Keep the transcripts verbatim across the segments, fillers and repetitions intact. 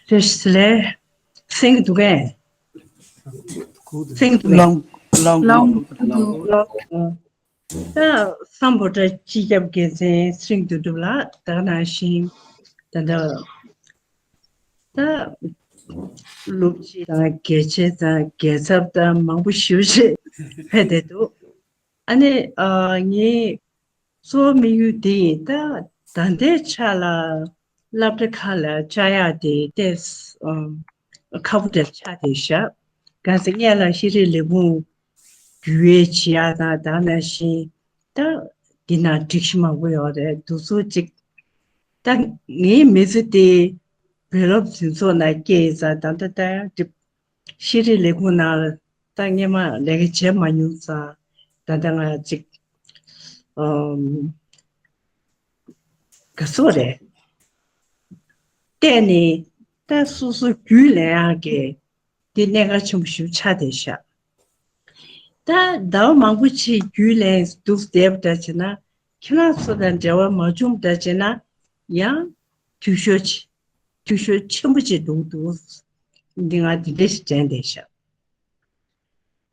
བཀྲ་ཤིས་བདེ་ལེགས། གསན་གྱི་འདུག་གས། གསན་གྱི་འདུག་གས། ལང་ལང་ལང་། ད་སམ་བྷོ་ཊ་སྤྱི་ཁྱབ་འགན་འཛིན་ཚེ་རིང་དོན་གྲུབ་ལགས། ད་ག་ནང་བཞིན་ད་ལྟ་ད་སློབ་སྤྱི་དང་དགེ་ཆེ་དང་རྒྱལ་ཚབ་དང་མང་པོ་ཞེ་པོ་ཅིག་ཕེབས་བསྡད་འདུག་ཨ་ནི་ཨ་ངའི་གཙོ་བོ་དམིགས་ཡུལ་དེ་ཡིན། ད་ད་ལྟའི་ཆ་ལ་སློབ་གྲྭ་ཁག་ལ་བཅར་ཡག་དེ་ཏོག་ཙམ་ཨ་ཁག་པོ་འདྲ་ཆགས་བསྡད་ཤག་གང་ཟེར་སྔོན་ལ་ཤེས་རིག་ལས་ཁུངས་བརྒྱུད་འབྱེད་བྱེད་ཡག་དང་། ད་ག་ནང་བཞིན་ད་འདི་ན་སྒྲིག་གཞི་མང་པོ་ཡོད་རེད། དུས་ཚོད་ཅིག་ད་ངའི་མི་ཚེ་དེ་བུ་སློབ་འཛིན་ཚོགས་ནང་སྐྱེལ་ཡིན་ཙང་། ད་ལྟ་ད་ཡང་འགྲིག་ཤེས་རིག་ལས་ཁུངས་ནང་ལ་ད་སྔོན་མ་ལས་ཀ་བྱས་མ་མྱོང་ཙང་། ད་ལྟ་ང་ཅིག་ཨམ་ག་ཚོད་རེད། བལྟས་ནས་ད་སོ་སོ་རྒྱུས་ལེན་ཡག་གི་འདི་གནད་འགག་ཆེན་པོ་ཞིག་ཆགས་བསྡད་ཤག་ད་ཟླ་བ་མང་པོ་ཅིག་རྒྱུས་ལེན་འདུག་བསྡད་པ་འདྲ་བྱས་ན། ཁྱེད་རང་ཚོ་དང་འབྲེལ་བ་མ་བྱུང་བ་འདྲ་བྱས་ན་ཡང་འཐུས་ཤོར་ཆེ། འཐུས་ཤོར་ཆེན་པོ་ཅིག་འགྲོ་གི་འདུག་འདི་ང་འདི་འདྲ་ཞིག་དྲན་བསྡད་ཤག་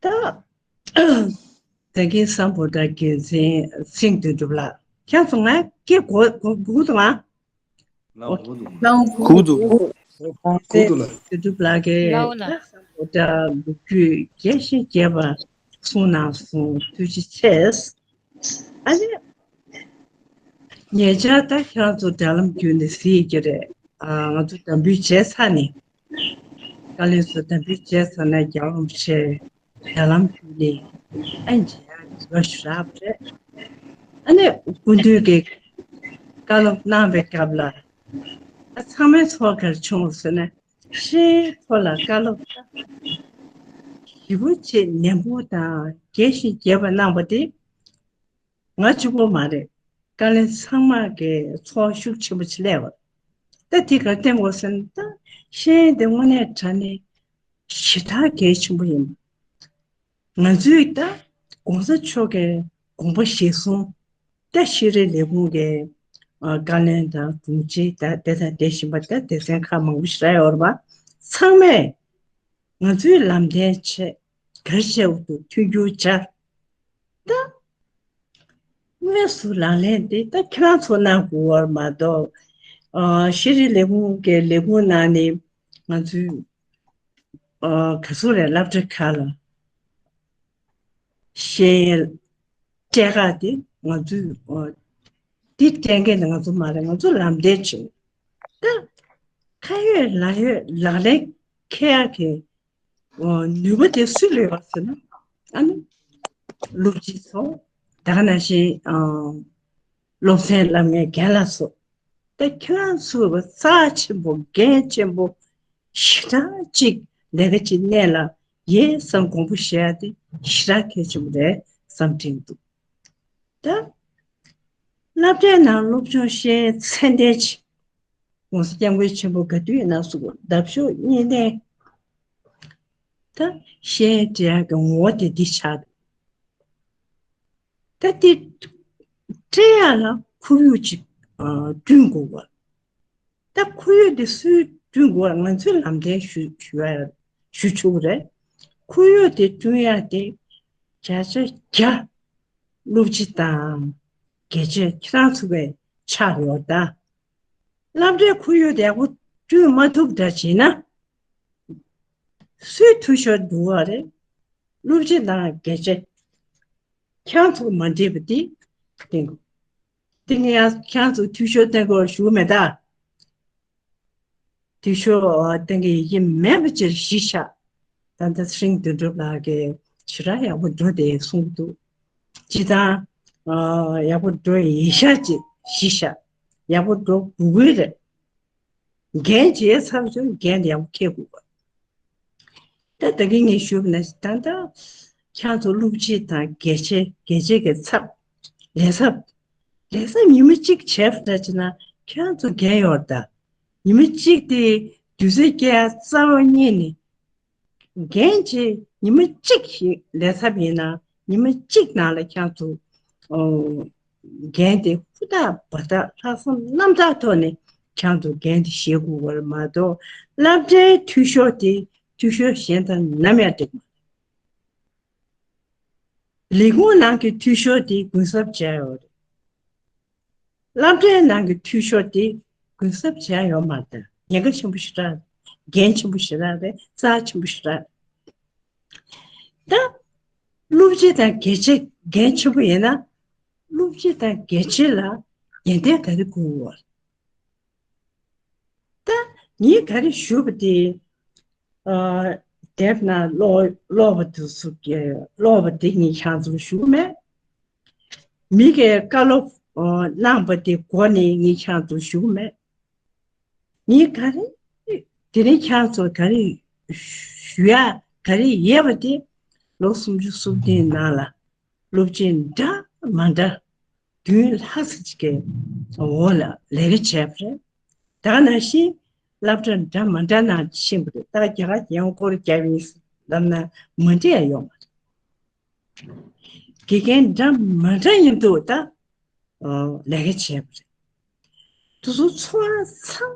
ད་ད་གིན་སམ་བྷོ་ཊ་འགན་འཛིན་ཚེ་རིང་དོན་གྲུབ་ལགས། ཁྱེད་ཚོ་ང་སྐད་གོ་གོ་གོ་འདུག་ཨ། ལའོ་གོ་འདུག་ལའོ་གོ་འདུག་གོ་འདུག་ལ། དོན་གྲུབ་ལགས་ཀྱིས་ལའོ་ལ། ད་སམ་བྷོ་ཊ་ལོ་རྒྱུས་རྒྱས་ཤིང་རྒྱས་པ་གསུངས་གནང་སོང་། ཐུགས་རྗེ་ཆེ། ཨ་ནི་ཉེ་ཆར་ད་ཁྱེད་རང་ཚོ་དྲ་ལམ་བརྒྱུད་ནས་གཟིགས་ཀྱི་རེད། ཨ་ང་ཚོ་དམ་འབུལ་བྱས་ཚར་ནས། བཀའ་བློན་ཚོ་དམ་འབུལ་བྱས་ཚར་ནས་རྒྱལ་བ་རིན་པོ་ཆེ་དྲ་ལམ་བརྒྱུད་ནས་ཨ་མཇལ་ཡག་གི་རེ་བ་ཞུ་རག་པ་རེད། ཨ་ནི་སྐུ་མདུན་གྱིས་བཀའ་སློབ་གནང་བའི་སྐབས་ལ། ཨ་ཚང་མའི་ཚོར་ག་རེ་བྱུང་ཟེར་ན། ཤེས་ཡོན་ཐོག་ལ་བཀའ་སློབ་ཞེ་པོ་ཅིག་ནན་པོ་དང་རྒྱས་ཤིང་རྒྱས་པ་གནང་བ་དེ་ང་གཅིག་པོ་མ་རེད། བཀའ་བློན་ཚང་མ་གི་ཚོར་ཤུགས་ཆེན་པོ་ཅིག་སླེབས་པ། ད་དེ་ག་རེ་བསྟན་དགོས་ཟེར་ན། ད་ཤེས་ཡོན་དེ་དངོས་གནས་དྲང་གནས་ཞེ་དྲག་གལ་ཆེན་པོ་ཡིན། ང་ཚོས་ད་༸གོང་ས་མཆོག་གི་དགོངས་པ་གཞིར་བཟུང་། ད་ཤེས་རིག་ལས་ཁུངས་ཀྱི་ཨ་བཀའ་བློན་དང་དྲུང་ཆེ། ད་དེ་དང་དེ་བཞིན་པ་ད་སྡེ་ཚན་ཁག་མང་པོ་ཞིག་རག་ཡོད་རེད་པ། ཚང་མས་ང་ཚོའི་ལམ་སྟོན་བྱས། ག་རེ་བྱས་འདུག་མཐུན་འགྱུར་བྱ། ད་དངོས་སུ་ལག་ལེན་དེ་ད་ཁྱེད་རང་ཚོ་གནང་དགོས་པ་མ་གཏོགས། ཨ་ཤེས་རིག་ལས་ཁུངས་ཀྱི་ལས་ཁུངས་ནང་ནས་ང་ཚོའི་ཨ་ག་ཚོད་རེད། སློབ་གྲྭ་ཁག་ལ་ཤེས་ཡོན་སྤྲད་ཁག་དེ་ང་ཚོས་ཨ་འདི་སྤྲད་མཁན་དེ་ང་ཚོ་མ་རེད། ང་ཚོ་ལམ་སྟོན་བྱེད། ད་ཁ་ཡོད་ལག་ཡོད་ལག་ལེན་འཁེལ་ཡག་གི་ཨ་ནུས་པ་དེ་སུ་ལ་ཡོད་ཟེར་ན། ཨ་ནི་སློབ་སྤྱི་ཚོ། ད་ག་ནང་བཞིན་ཨ་སློབ་ཚན་བསླབ་མཁན་རྒན་ལགས་ཚོ། ད་ཁྱེད་རང་ཚོ་རྩ་ཆེན་པོ་འགན་ཆེན་པོ་ཞེ་དྲག་ཅིག་ལས་ཀ་ཅིག་གནད་ལ་ཡས་བསམ་དགོངས་པ་བཞེས་ཡ་དེ་ཞེ་དྲག་གལ་ཆེན་པོ་རེད་བསམ་དྲན་འདུག་ད་སློབ་གྲྭའི་ནང་སློབ་སྦྱོང་ཤེས་ཡོན་ཚད་ལྡན་ཅིག ༸གོང་ས་༸སྐྱབས་མགོན་ཆེན་པོ་ག་དུས་ཡིན་ན་གསུང་གི། འདབ་གཤོག་གཉིས་ལྡན། ད་ཤེས་ཡོན་སྤྲད་ཡག་གི་ངོ་བོ་དེ་འདི་ཆགས་འདུག་ད་དེ་སྤྲད་ཡག་ལ་ཁོར་ཡུག་ཅིག་ཨ་བསྐྲུན་དགོས་པ། ད་ཁོར་ཡུག་དེ་སུས་བསྐྲུན་དགོས་པ། ང་ཚོས་ལམ་སྟོན་ཞུ་ཞུ་ཡ་ཞུ་ཆོག་གི་རེད། ཁོར་ཡུག་དེ་བསྐྲུན་ཡག་དེ་བརྒྱ་ཆ་བརྒྱ་སློབ་སྤྱི་དང་དགེ་ཆེ་ཁྱེད་རང་ཚོ་བས་ཆགས་ཡོད་ད། སློབ་གྲྭའི་ཁོར་ཡུག་དེ་ཡག་པོ་བསྐྲུན་མ་ཐུབ་འདྲ་བྱས་ན། སུའི་འཐུས་ཤོར་འགྲོ་བ་རེད། སློབ་སྤྱི་དང་དགེ་ཆེ་ཁྱེད་རང་ཚོ་མ་འགྲིག་པ་དེ་བསྟན་དགོས། དེ་ངས་ཡང་ཁྱེད་རང་ཚོ་འཐུས་ཤོར་བསྟན་དགོས་ཞུ་མེད་ད། འཐུས་ཤོར་བསྟན་གྱི་ཡིན་མེད་པ་ཅིག་གཞི་བཞག་ད་ལྟ་ཚེ་རིང་དོན་གྲུབ་ལགས་ཀྱིས་ཞེ་དྲག་ཡག་པོ་འགྲོ་བསྡད་གསུང་གི་འདུག་སྤྱི་བཏང་ཨ་ཡག་པོ་འགྲོ་ཡིན་ཤག་ཅིག་གཞི་བཞག་ཡག་པོ་འགྲོ་དགོས་ཀྱི་རེད། འགན་བཞེས་ཚར་བྱུང་འགན་དེ་ཡག་པོ་འཁྱེར་དགོས་པ། ད་ད་གིན་ངས་ཞུས་པ་ནང་བཞིན་ད་ལྟ་ཁྱེད་ཚོ་སློབ་སྤྱི་དང་དགེ་ཆེ་དགེ་ཆེ་གི་ཚབ་ལས་ཚབ། ལས་ཚབ་ཉི་མ་གཅིག་བྱས་པ་འདྲ་བྱས་ན་ཁྱེད་ཚོ་འགན་ཡོད་རེད་ད། ཉི་མ་གཅིག་དེ་དུས་ཚོད་སྐྱེལ་རྩ་བ་ཉིད་ནས་འགན་བྱས་ཉི་མ་གཅིག་ཞིག་ལས་ཚབ་ཡིན་ན་ཉི་མ་གཅིག་ནང་ལ་ཁྱེད་ཚོ་ཨོ་འགན་དེ་ཧུར་ཐག་འབད་ཐག་ལྷག་བསམ་རྣམ་དག་ཐོག་ནས་ ཁྱེད་ཚོ་འགན་དེ་བཞེས་དགོས་པ་རེད་མ་གཏོགས། སློབ་གྲྭའི་འཐུས་ཤོར་དེ་འཐུས་ཤོར་གཞན་དང་ནམ་ཡང་འགྲིག་མ་རེད། ལས་ཁུངས་ནང་གི་འཐུས་ཤོར་དེ་གུན་གསབ་བྱས་ཡོད་རེད། སློབ་གྲྭའི་ནང་གི་འཐུས་ཤོར་དེ་གུན་གསབ་བྱས་ཡོད་མ་རེད། ཉེན་ཁ་ཆེན་པོ་ཞེ་དྲག་རེད། འགན་ཆེན་པོ་ཞེ་དྲག་རེད། རྩ་ཆེན་པོ་ཞེ་དྲག་རེད། ད་སློབ་སྤྱི་དང་དགེ་ཆེ་འགན་ཆེན་པོ་ཡིན་ན། སློབ་སྤྱི་དང་དགེ་ཆེ་ལ་ཡོན་ཏན་ག་རེ་དགོས་པ། ད་ངས་ག་རེ་ཞུས་པ་དེ། ཨ། དེབ་ནང་ཀློག་ཀློག་པ་དེ་ཚོ་གི་ཀློག་པ་དེ་ངས་ཁྱེད་ཚོར་ཞུ་གི་མེད། མི་གིས་བཀའ་སློབ་ཨ་གནང་པ་དེ་གོ་ནས་ངས་ཁྱེད་ཚོར་ཞུ་གི་མེད། ངས་ག་རེ་དེ་རིང་ཁྱེད་ཚོར་ག་རེ་ཞུ་ཡ་ག་རེ་ཡོད་པ་དེ། ལོ་སུམ་ཅུ་སོ་བདུན་ནང་ལ་སློབ་ཆེན་འདྲ་མ་འདྲ་བདུན་ལྷག་ཙམ་ཅིག་གི་འོག་ལ་ལས་ཀ་བྱས་པ་རེད། ད་ག་ནང་བཞིན་སློབ་གྲྭ་འདྲ་མ་འདྲ་ནང་ཕྱིན་པ་རེད། ད་རྒྱ་གར་རྒྱལ་ཡོངས་སྐོར་རྒྱབ་ཡིན་ལབ་ན་མ་འགྲིག་ཡ་ཡོད་མ་རེད། དགེ་རྒན་འདྲ་མ་འདྲ་ཡིན་དུས་ད་ལས་ཀ་བྱས་པ་རེད། དེ་ཚོ་ཚོར་བ་ཚང་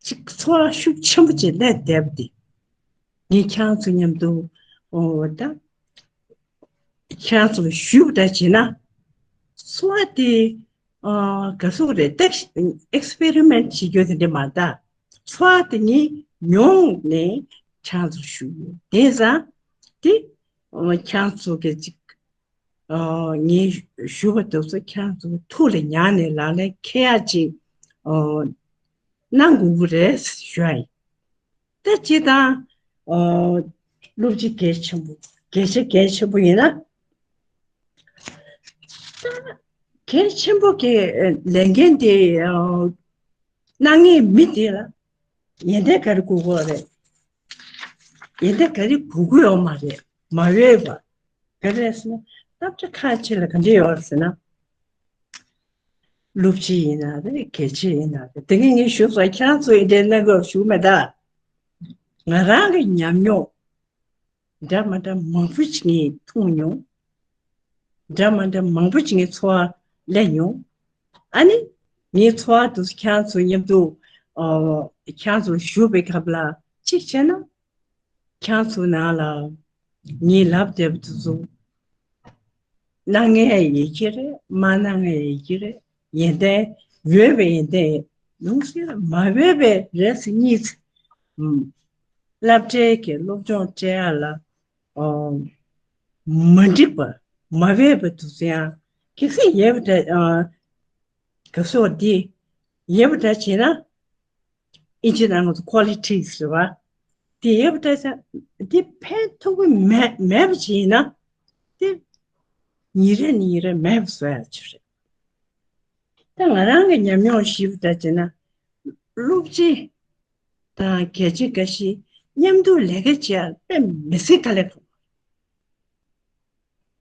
ཅིག་ཚོར་བ་ཤུགས་ཆེན་པོ་ཅིག་སླེབས་བསྡད་པ་དེ། ངས་ཁྱེད་ཚོ་མཉམ་དུ་ཨོ་ད་ཁྱེད་ཚོ་ལ་ཞུས་པ་འདྲ་བྱས་ན། ཚོར་བ་དེ་ཨ་ག་ཚོད་རེད། ཏེག་ཨེག་སི་པེ་རི་མེན་ཊི་བྱེད་རྒྱུ་དེ་འདྲ་མ་རེད། ཚོར་བ་དེ་ངས་མྱོང་ནས་ཁྱེད་ཚོར་ཞུ་ཡོད། དེ་ཙང་དེ་ཨ་ཁྱེད་ཚོ་གི་ཅིག་ཨ་ངས་ཞུ་བ་དེ་ཚོ་ཁྱེད་ཚོ་ཐུགས་ལ་ཉར་ནས་ལག་ལེན་འཁེལ་ཡ་ཅིག་ཨ་གནང་དགོས་ཀྱི་རེད་ཞུ་ཡ་ཡིན། ད་སྤྱིར་བཏང་ཨ་སློབ་སྤྱི་གལ་ཆེན་པོ། དགེ་ཆེ་གལ་ཆེན་པོ་ཡིན་ན། ད་གལ་ཆེན་པོ་གི་ལས་འགན་དེ་ཨ་གནང་མཁན་མི་དེ་ལ་ཡོན་ཏན་ག་རེ་དགོས་ཀྱི་ཡོད་རེད། ཡོན་ཏན་ག་རེ་དགོས་ཀྱི་ཡོད་མ་རེད། མ་འོས་པ། ག་རེ་ཟེར་ན་སློབ་གྲྭ་ཁག་ཅིག་ལ་ག་འདྲ་ཡོད་རེད་ཟེར་ན། སློབ་སྤྱི་ཡིན་ན་རེད། དགེ་ཆེ་ཡིན་ན་རེད། དེ་ངས་ངས་ཞུས་སོང་། ཁྱེད་ཚོ་ཡིན་དེ་གནང་དགོས་ཞུ་མེད་ད། ང་རང་གི་ཉམས་མྱོང་འདྲ་མ་འདྲ་མང་པོ་ཅིག་ངས་མཐོང་མྱོང་། འདྲ་མ་འདྲ་མང་པོ་ཅིག་ངས་ཚོར་བ་སླེབས་མྱོང་། ཨ་ནི་ངའི་ཚོར་བ་དེ་ཁྱེད་ཚོ་མཉམ་དུ་ཨ་ཁྱེད་ཚོ་ཞུ་བའི་སྐབས་ལ་གཅིག་བྱས་ན། ཁྱེད་ཚོ་ནང་ལ་ངས་ལབ་བསྡད་པ་དེ་ཚོ་གནང་མཁན་ཡོད་ཀྱི་རེད། མ་གནང་མཁན་ཡོད་ཀྱི་རེད། ཡོན་ཏན་ཡོད་པའི་ཡོན་ཏན་ཡོང་སྲིད་རེད། མ་འོས་པའི་རེ་ཟུང་གཉིས་ཚེ། ཨུམ། སློབ་གྲྭའི་གི་སློབ་སྦྱོང་སྤྲད་ཡ་ལ་ཨོ་མ་འགྲིག་པ་མ་འོས་པ་དེ་ཚོ་ཡང་གལ་སྲིད་ཡོད་པ་འདྲ། ཨ་ག་སོགས་འདི་ཡོད་པ་འདྲ་བྱས་ན། ཨིན་ཇི་ནང་ང་ཚོ་ཀོ་ལི་ཊིས་ཟེར་བ། དེ་ཡོད་པ་འདྲ་ཆགས། དེ་ཕན་ཐོགས་པ་མེད་མེད་པ་ཞིག་ཡིན་ན། དེ་ཉིན་རེ་ཉིན་རེ་མེད་པ་བཟོ་ཡ་ཅིག་རེད། ད་ང་རང་གི་ཉམས་མྱོང་ཞིག་འདྲ་བྱས་ན། སློབ་སྤྱི་དང་དགེ་ཆེ་འགའ་ཞིག་མཉམ་དུ་ལས་ཀ་བྱེད་ཡ་དཔེ་མི་སྲིད་དཀའ་ལས་ཁག་པོ་རེད།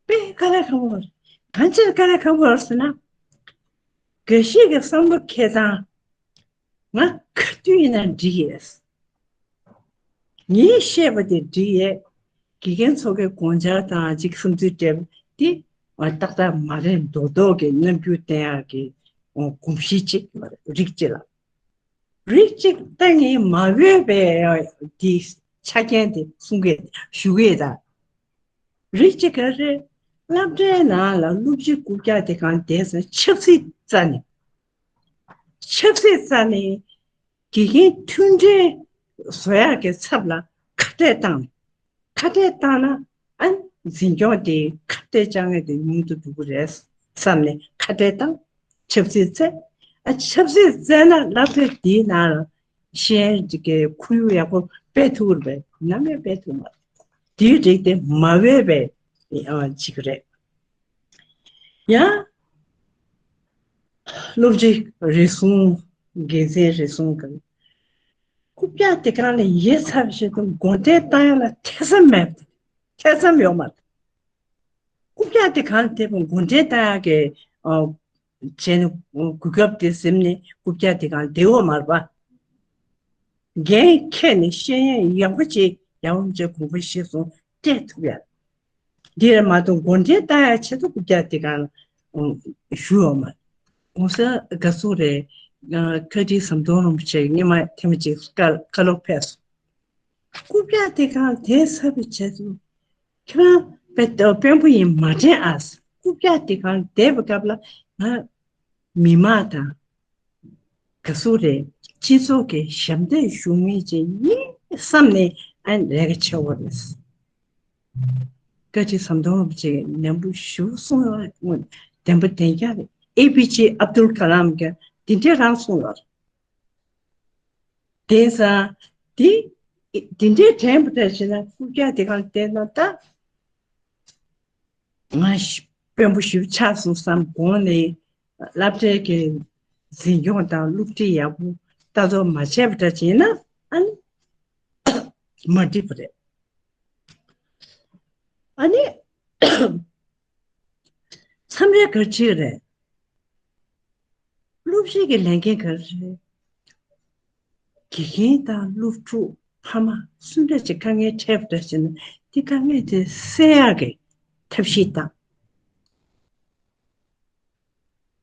དཔེ་དཀའ་ལས་ཁག་པོ་རེད། གང་ཕྱིར་དཀའ་ལས་ཁག་པོ་རེད་ཟེར་ན། འགའ་ཞིག་གི་བསམ་བློ་འཁྱེར་སྟངས་ང་ག་དུས་ཡིན་ན་འགྲིག་ཡས། ངས་བཤད་པ་དེ་འགྲིག་ཡས། དགེ་རྒན་ཚོ་གི་དགོངས་འཆར་དང་གཅིག་བསམ་ཚུལ་སྤྲད་པ་དེ་ཏག་ཏག་མ་རེད། མདོག་མདོག་གི་རྣམ་འགྱུར་བསྟན་ཡག་གི་གོམས་གཤིས་གཅིག་རིགས་གཅིག་ལ། རིགས་གཅིག་ད་ངས་མ་འོས་པའི་དེ་ཆ་རྐྱེན་དེ་གསུང་གི་ཞུ་གི་ད། རིགས་གཅིག་ག་རེ། སློབ་གྲྭའི་ནང་ལ་སློབ་སྤྱི་རྐུབ་བཀྱག་དེ་གང་བསྡད་ཟེར་ཆབ་སྲིད་རྩ་ནས། ཆབ་སྲིད་རྩ་ནས་དགེ་རྒན་མཐུན་སྒྲིལ་བཟོ་ཡག་གི་ཚབ་ལ་ཁ་གཏད་བཏང་། ཁ་གཏད་བཏང་ན་ཨ་འཛིན་སྐྱོང་དེ་ཁ་གཏད་བཅག་མཁན་དེ་ཉུང་དུ་འགྲོ་གི་རེད་བསམ་ནས་ཁ་གཏད་བཏང་། ཆབ་སྲིད་བཙལ། ཨ་ཆབ་སྲིད་བཙལ་ན་སློབ་གྲྭ་དེའི་ནང་ལ་ཤེས་ཡོན་གྱི་ཁོར་ཡུག་ཡག་པོ་སྤེལ་ཐུབ་ཀྱི་རེད་པས། ནམ་ཡང་སྤེལ་ཐུབ་མ་རེད། དེའི་རིགས་དེ་མ་འོས་པའི་ཨ་ཅིག་རེད། ཡང་སློབ་སྤྱི་རེ་ཟུང་། འགན་འཛིན་རེ་ཟུང་གིས་རྐུབ་བཀྱག་དེ་གང་ལ་ཡོད་ཚར་བ་ཞིག་ཏུ་འགོ་འདྲེན་བཏང་ཡ་ལ་ཐེ་ཚོམ་མེད་པ། ཐེ་ཚོམ་ཡོད་མ་རེད། རྐུབ་བཀྱག་དེ་གང་ལ་དེ་བ་འགོ་འདྲེན་བཏང་ཡག་གི་ཨ་བྱས་ནས་གོ་སྐབས་དེ་ཟིན་ནས་རྐུབ་བཀྱག་དེ་གང་ལ་བསྡད་ཡོད་མ་རེད་པ། འགན་འཁྱེར་ནས་ཤེས་ཡོན་ཡག་པོ་ཅིག་ཡག་པོ་ཅིག་དགོངས་པ་བཞེས་སོང་སྤྲད་ཐུབ་ཡ། འདི་རེད་མ་གཏོགས་འགོ་འདྲེན་བཏང་ཡ་ཆེད་དུ་རྐུབ་བཀྱག་དེ་གང་ལ་ཞུ་ཡོད་མ་རེད། གོང་ས་དགའ་ཚོགས་རེད། བཀའ་ཁྲི་ཟམ་གདོང་རིན་པོ་ཆེ་སྔོན་མ་ཐེངས་མ་གཅིག་བཀའ་བཀའ་སློབ་ཕེབས་སོང་། རྐུབ་བཀྱག་དེ་གང་དེ་ཟ་བའི་ཆེད་དུ་ཁྱེད་རང་དཔོན་པོ་ཡིན་མ་དྲན་ཨ། རྐུབ་བཀྱག་དེ་གང་བསྡད་པའི་སྐབས་ལ་ང་མི་མང་དང་། ག་ཟུག་རེད། སྤྱི་ཚོགས་ཀྱི་ཞབས་འདེགས་ཞུ་མཁན་ཅིག་ཡིན་བསམ་ནས་ཨ་ནི་ལས་ཀ་བྱེད་དགོས་རེད། བཀའ་ཁྲི་ཟམ་གདོང་རིན་པོ་ཆེ་ནན་པོ་ཞུ་གསུང་བ་བདེན་པ་བདེན་རྐྱང་རེད། ཨེ་པི་ཇེ་ཨབ་དུལ་ཀ་ལམ་གྱིས་འདི་འདྲས་རང་གསུངས་ཡོད་རེད། དེང་སང་འདི་འདི་འདྲས་དྲན་པ་འདྲ་བྱས་ན་རྐུབ་བཀྱག་དེ་གང་བལྟས་ན་ད། ང་ཞིག་དཔོན་པོ་ཞིག་ཆགས་སོང་བསམ་དགོངས་ནས་སློབ་གྲྭའི་གི་འཛིན་སྐྱོང་དང་སློབ་ཁྲིད་ཡག་པོ་ལྟ་རྟོག་མ་བྱས་པ་འདྲ་བྱས་ན་ཨ་ནི་མ་འགྲིག་པ་རེད། ཨ་ནི་མཚམས་རེ་ག་ཅིག་རེད། སློབ་སྤྱི་གི་ལས་འགན་ག་རེ་རེད། དགེ་རྒན་དང་སློབ་ཕྲུག་ཕ་མ་སུ་འདྲ་ཅིག་དཀའ་ངལ་འཕྲད་པ་འདྲ་བྱས་ན་དེ་དཀའ་ངལ་དེ་སེལ་ཡག་གི་ཐབས་ཤེས་དང་།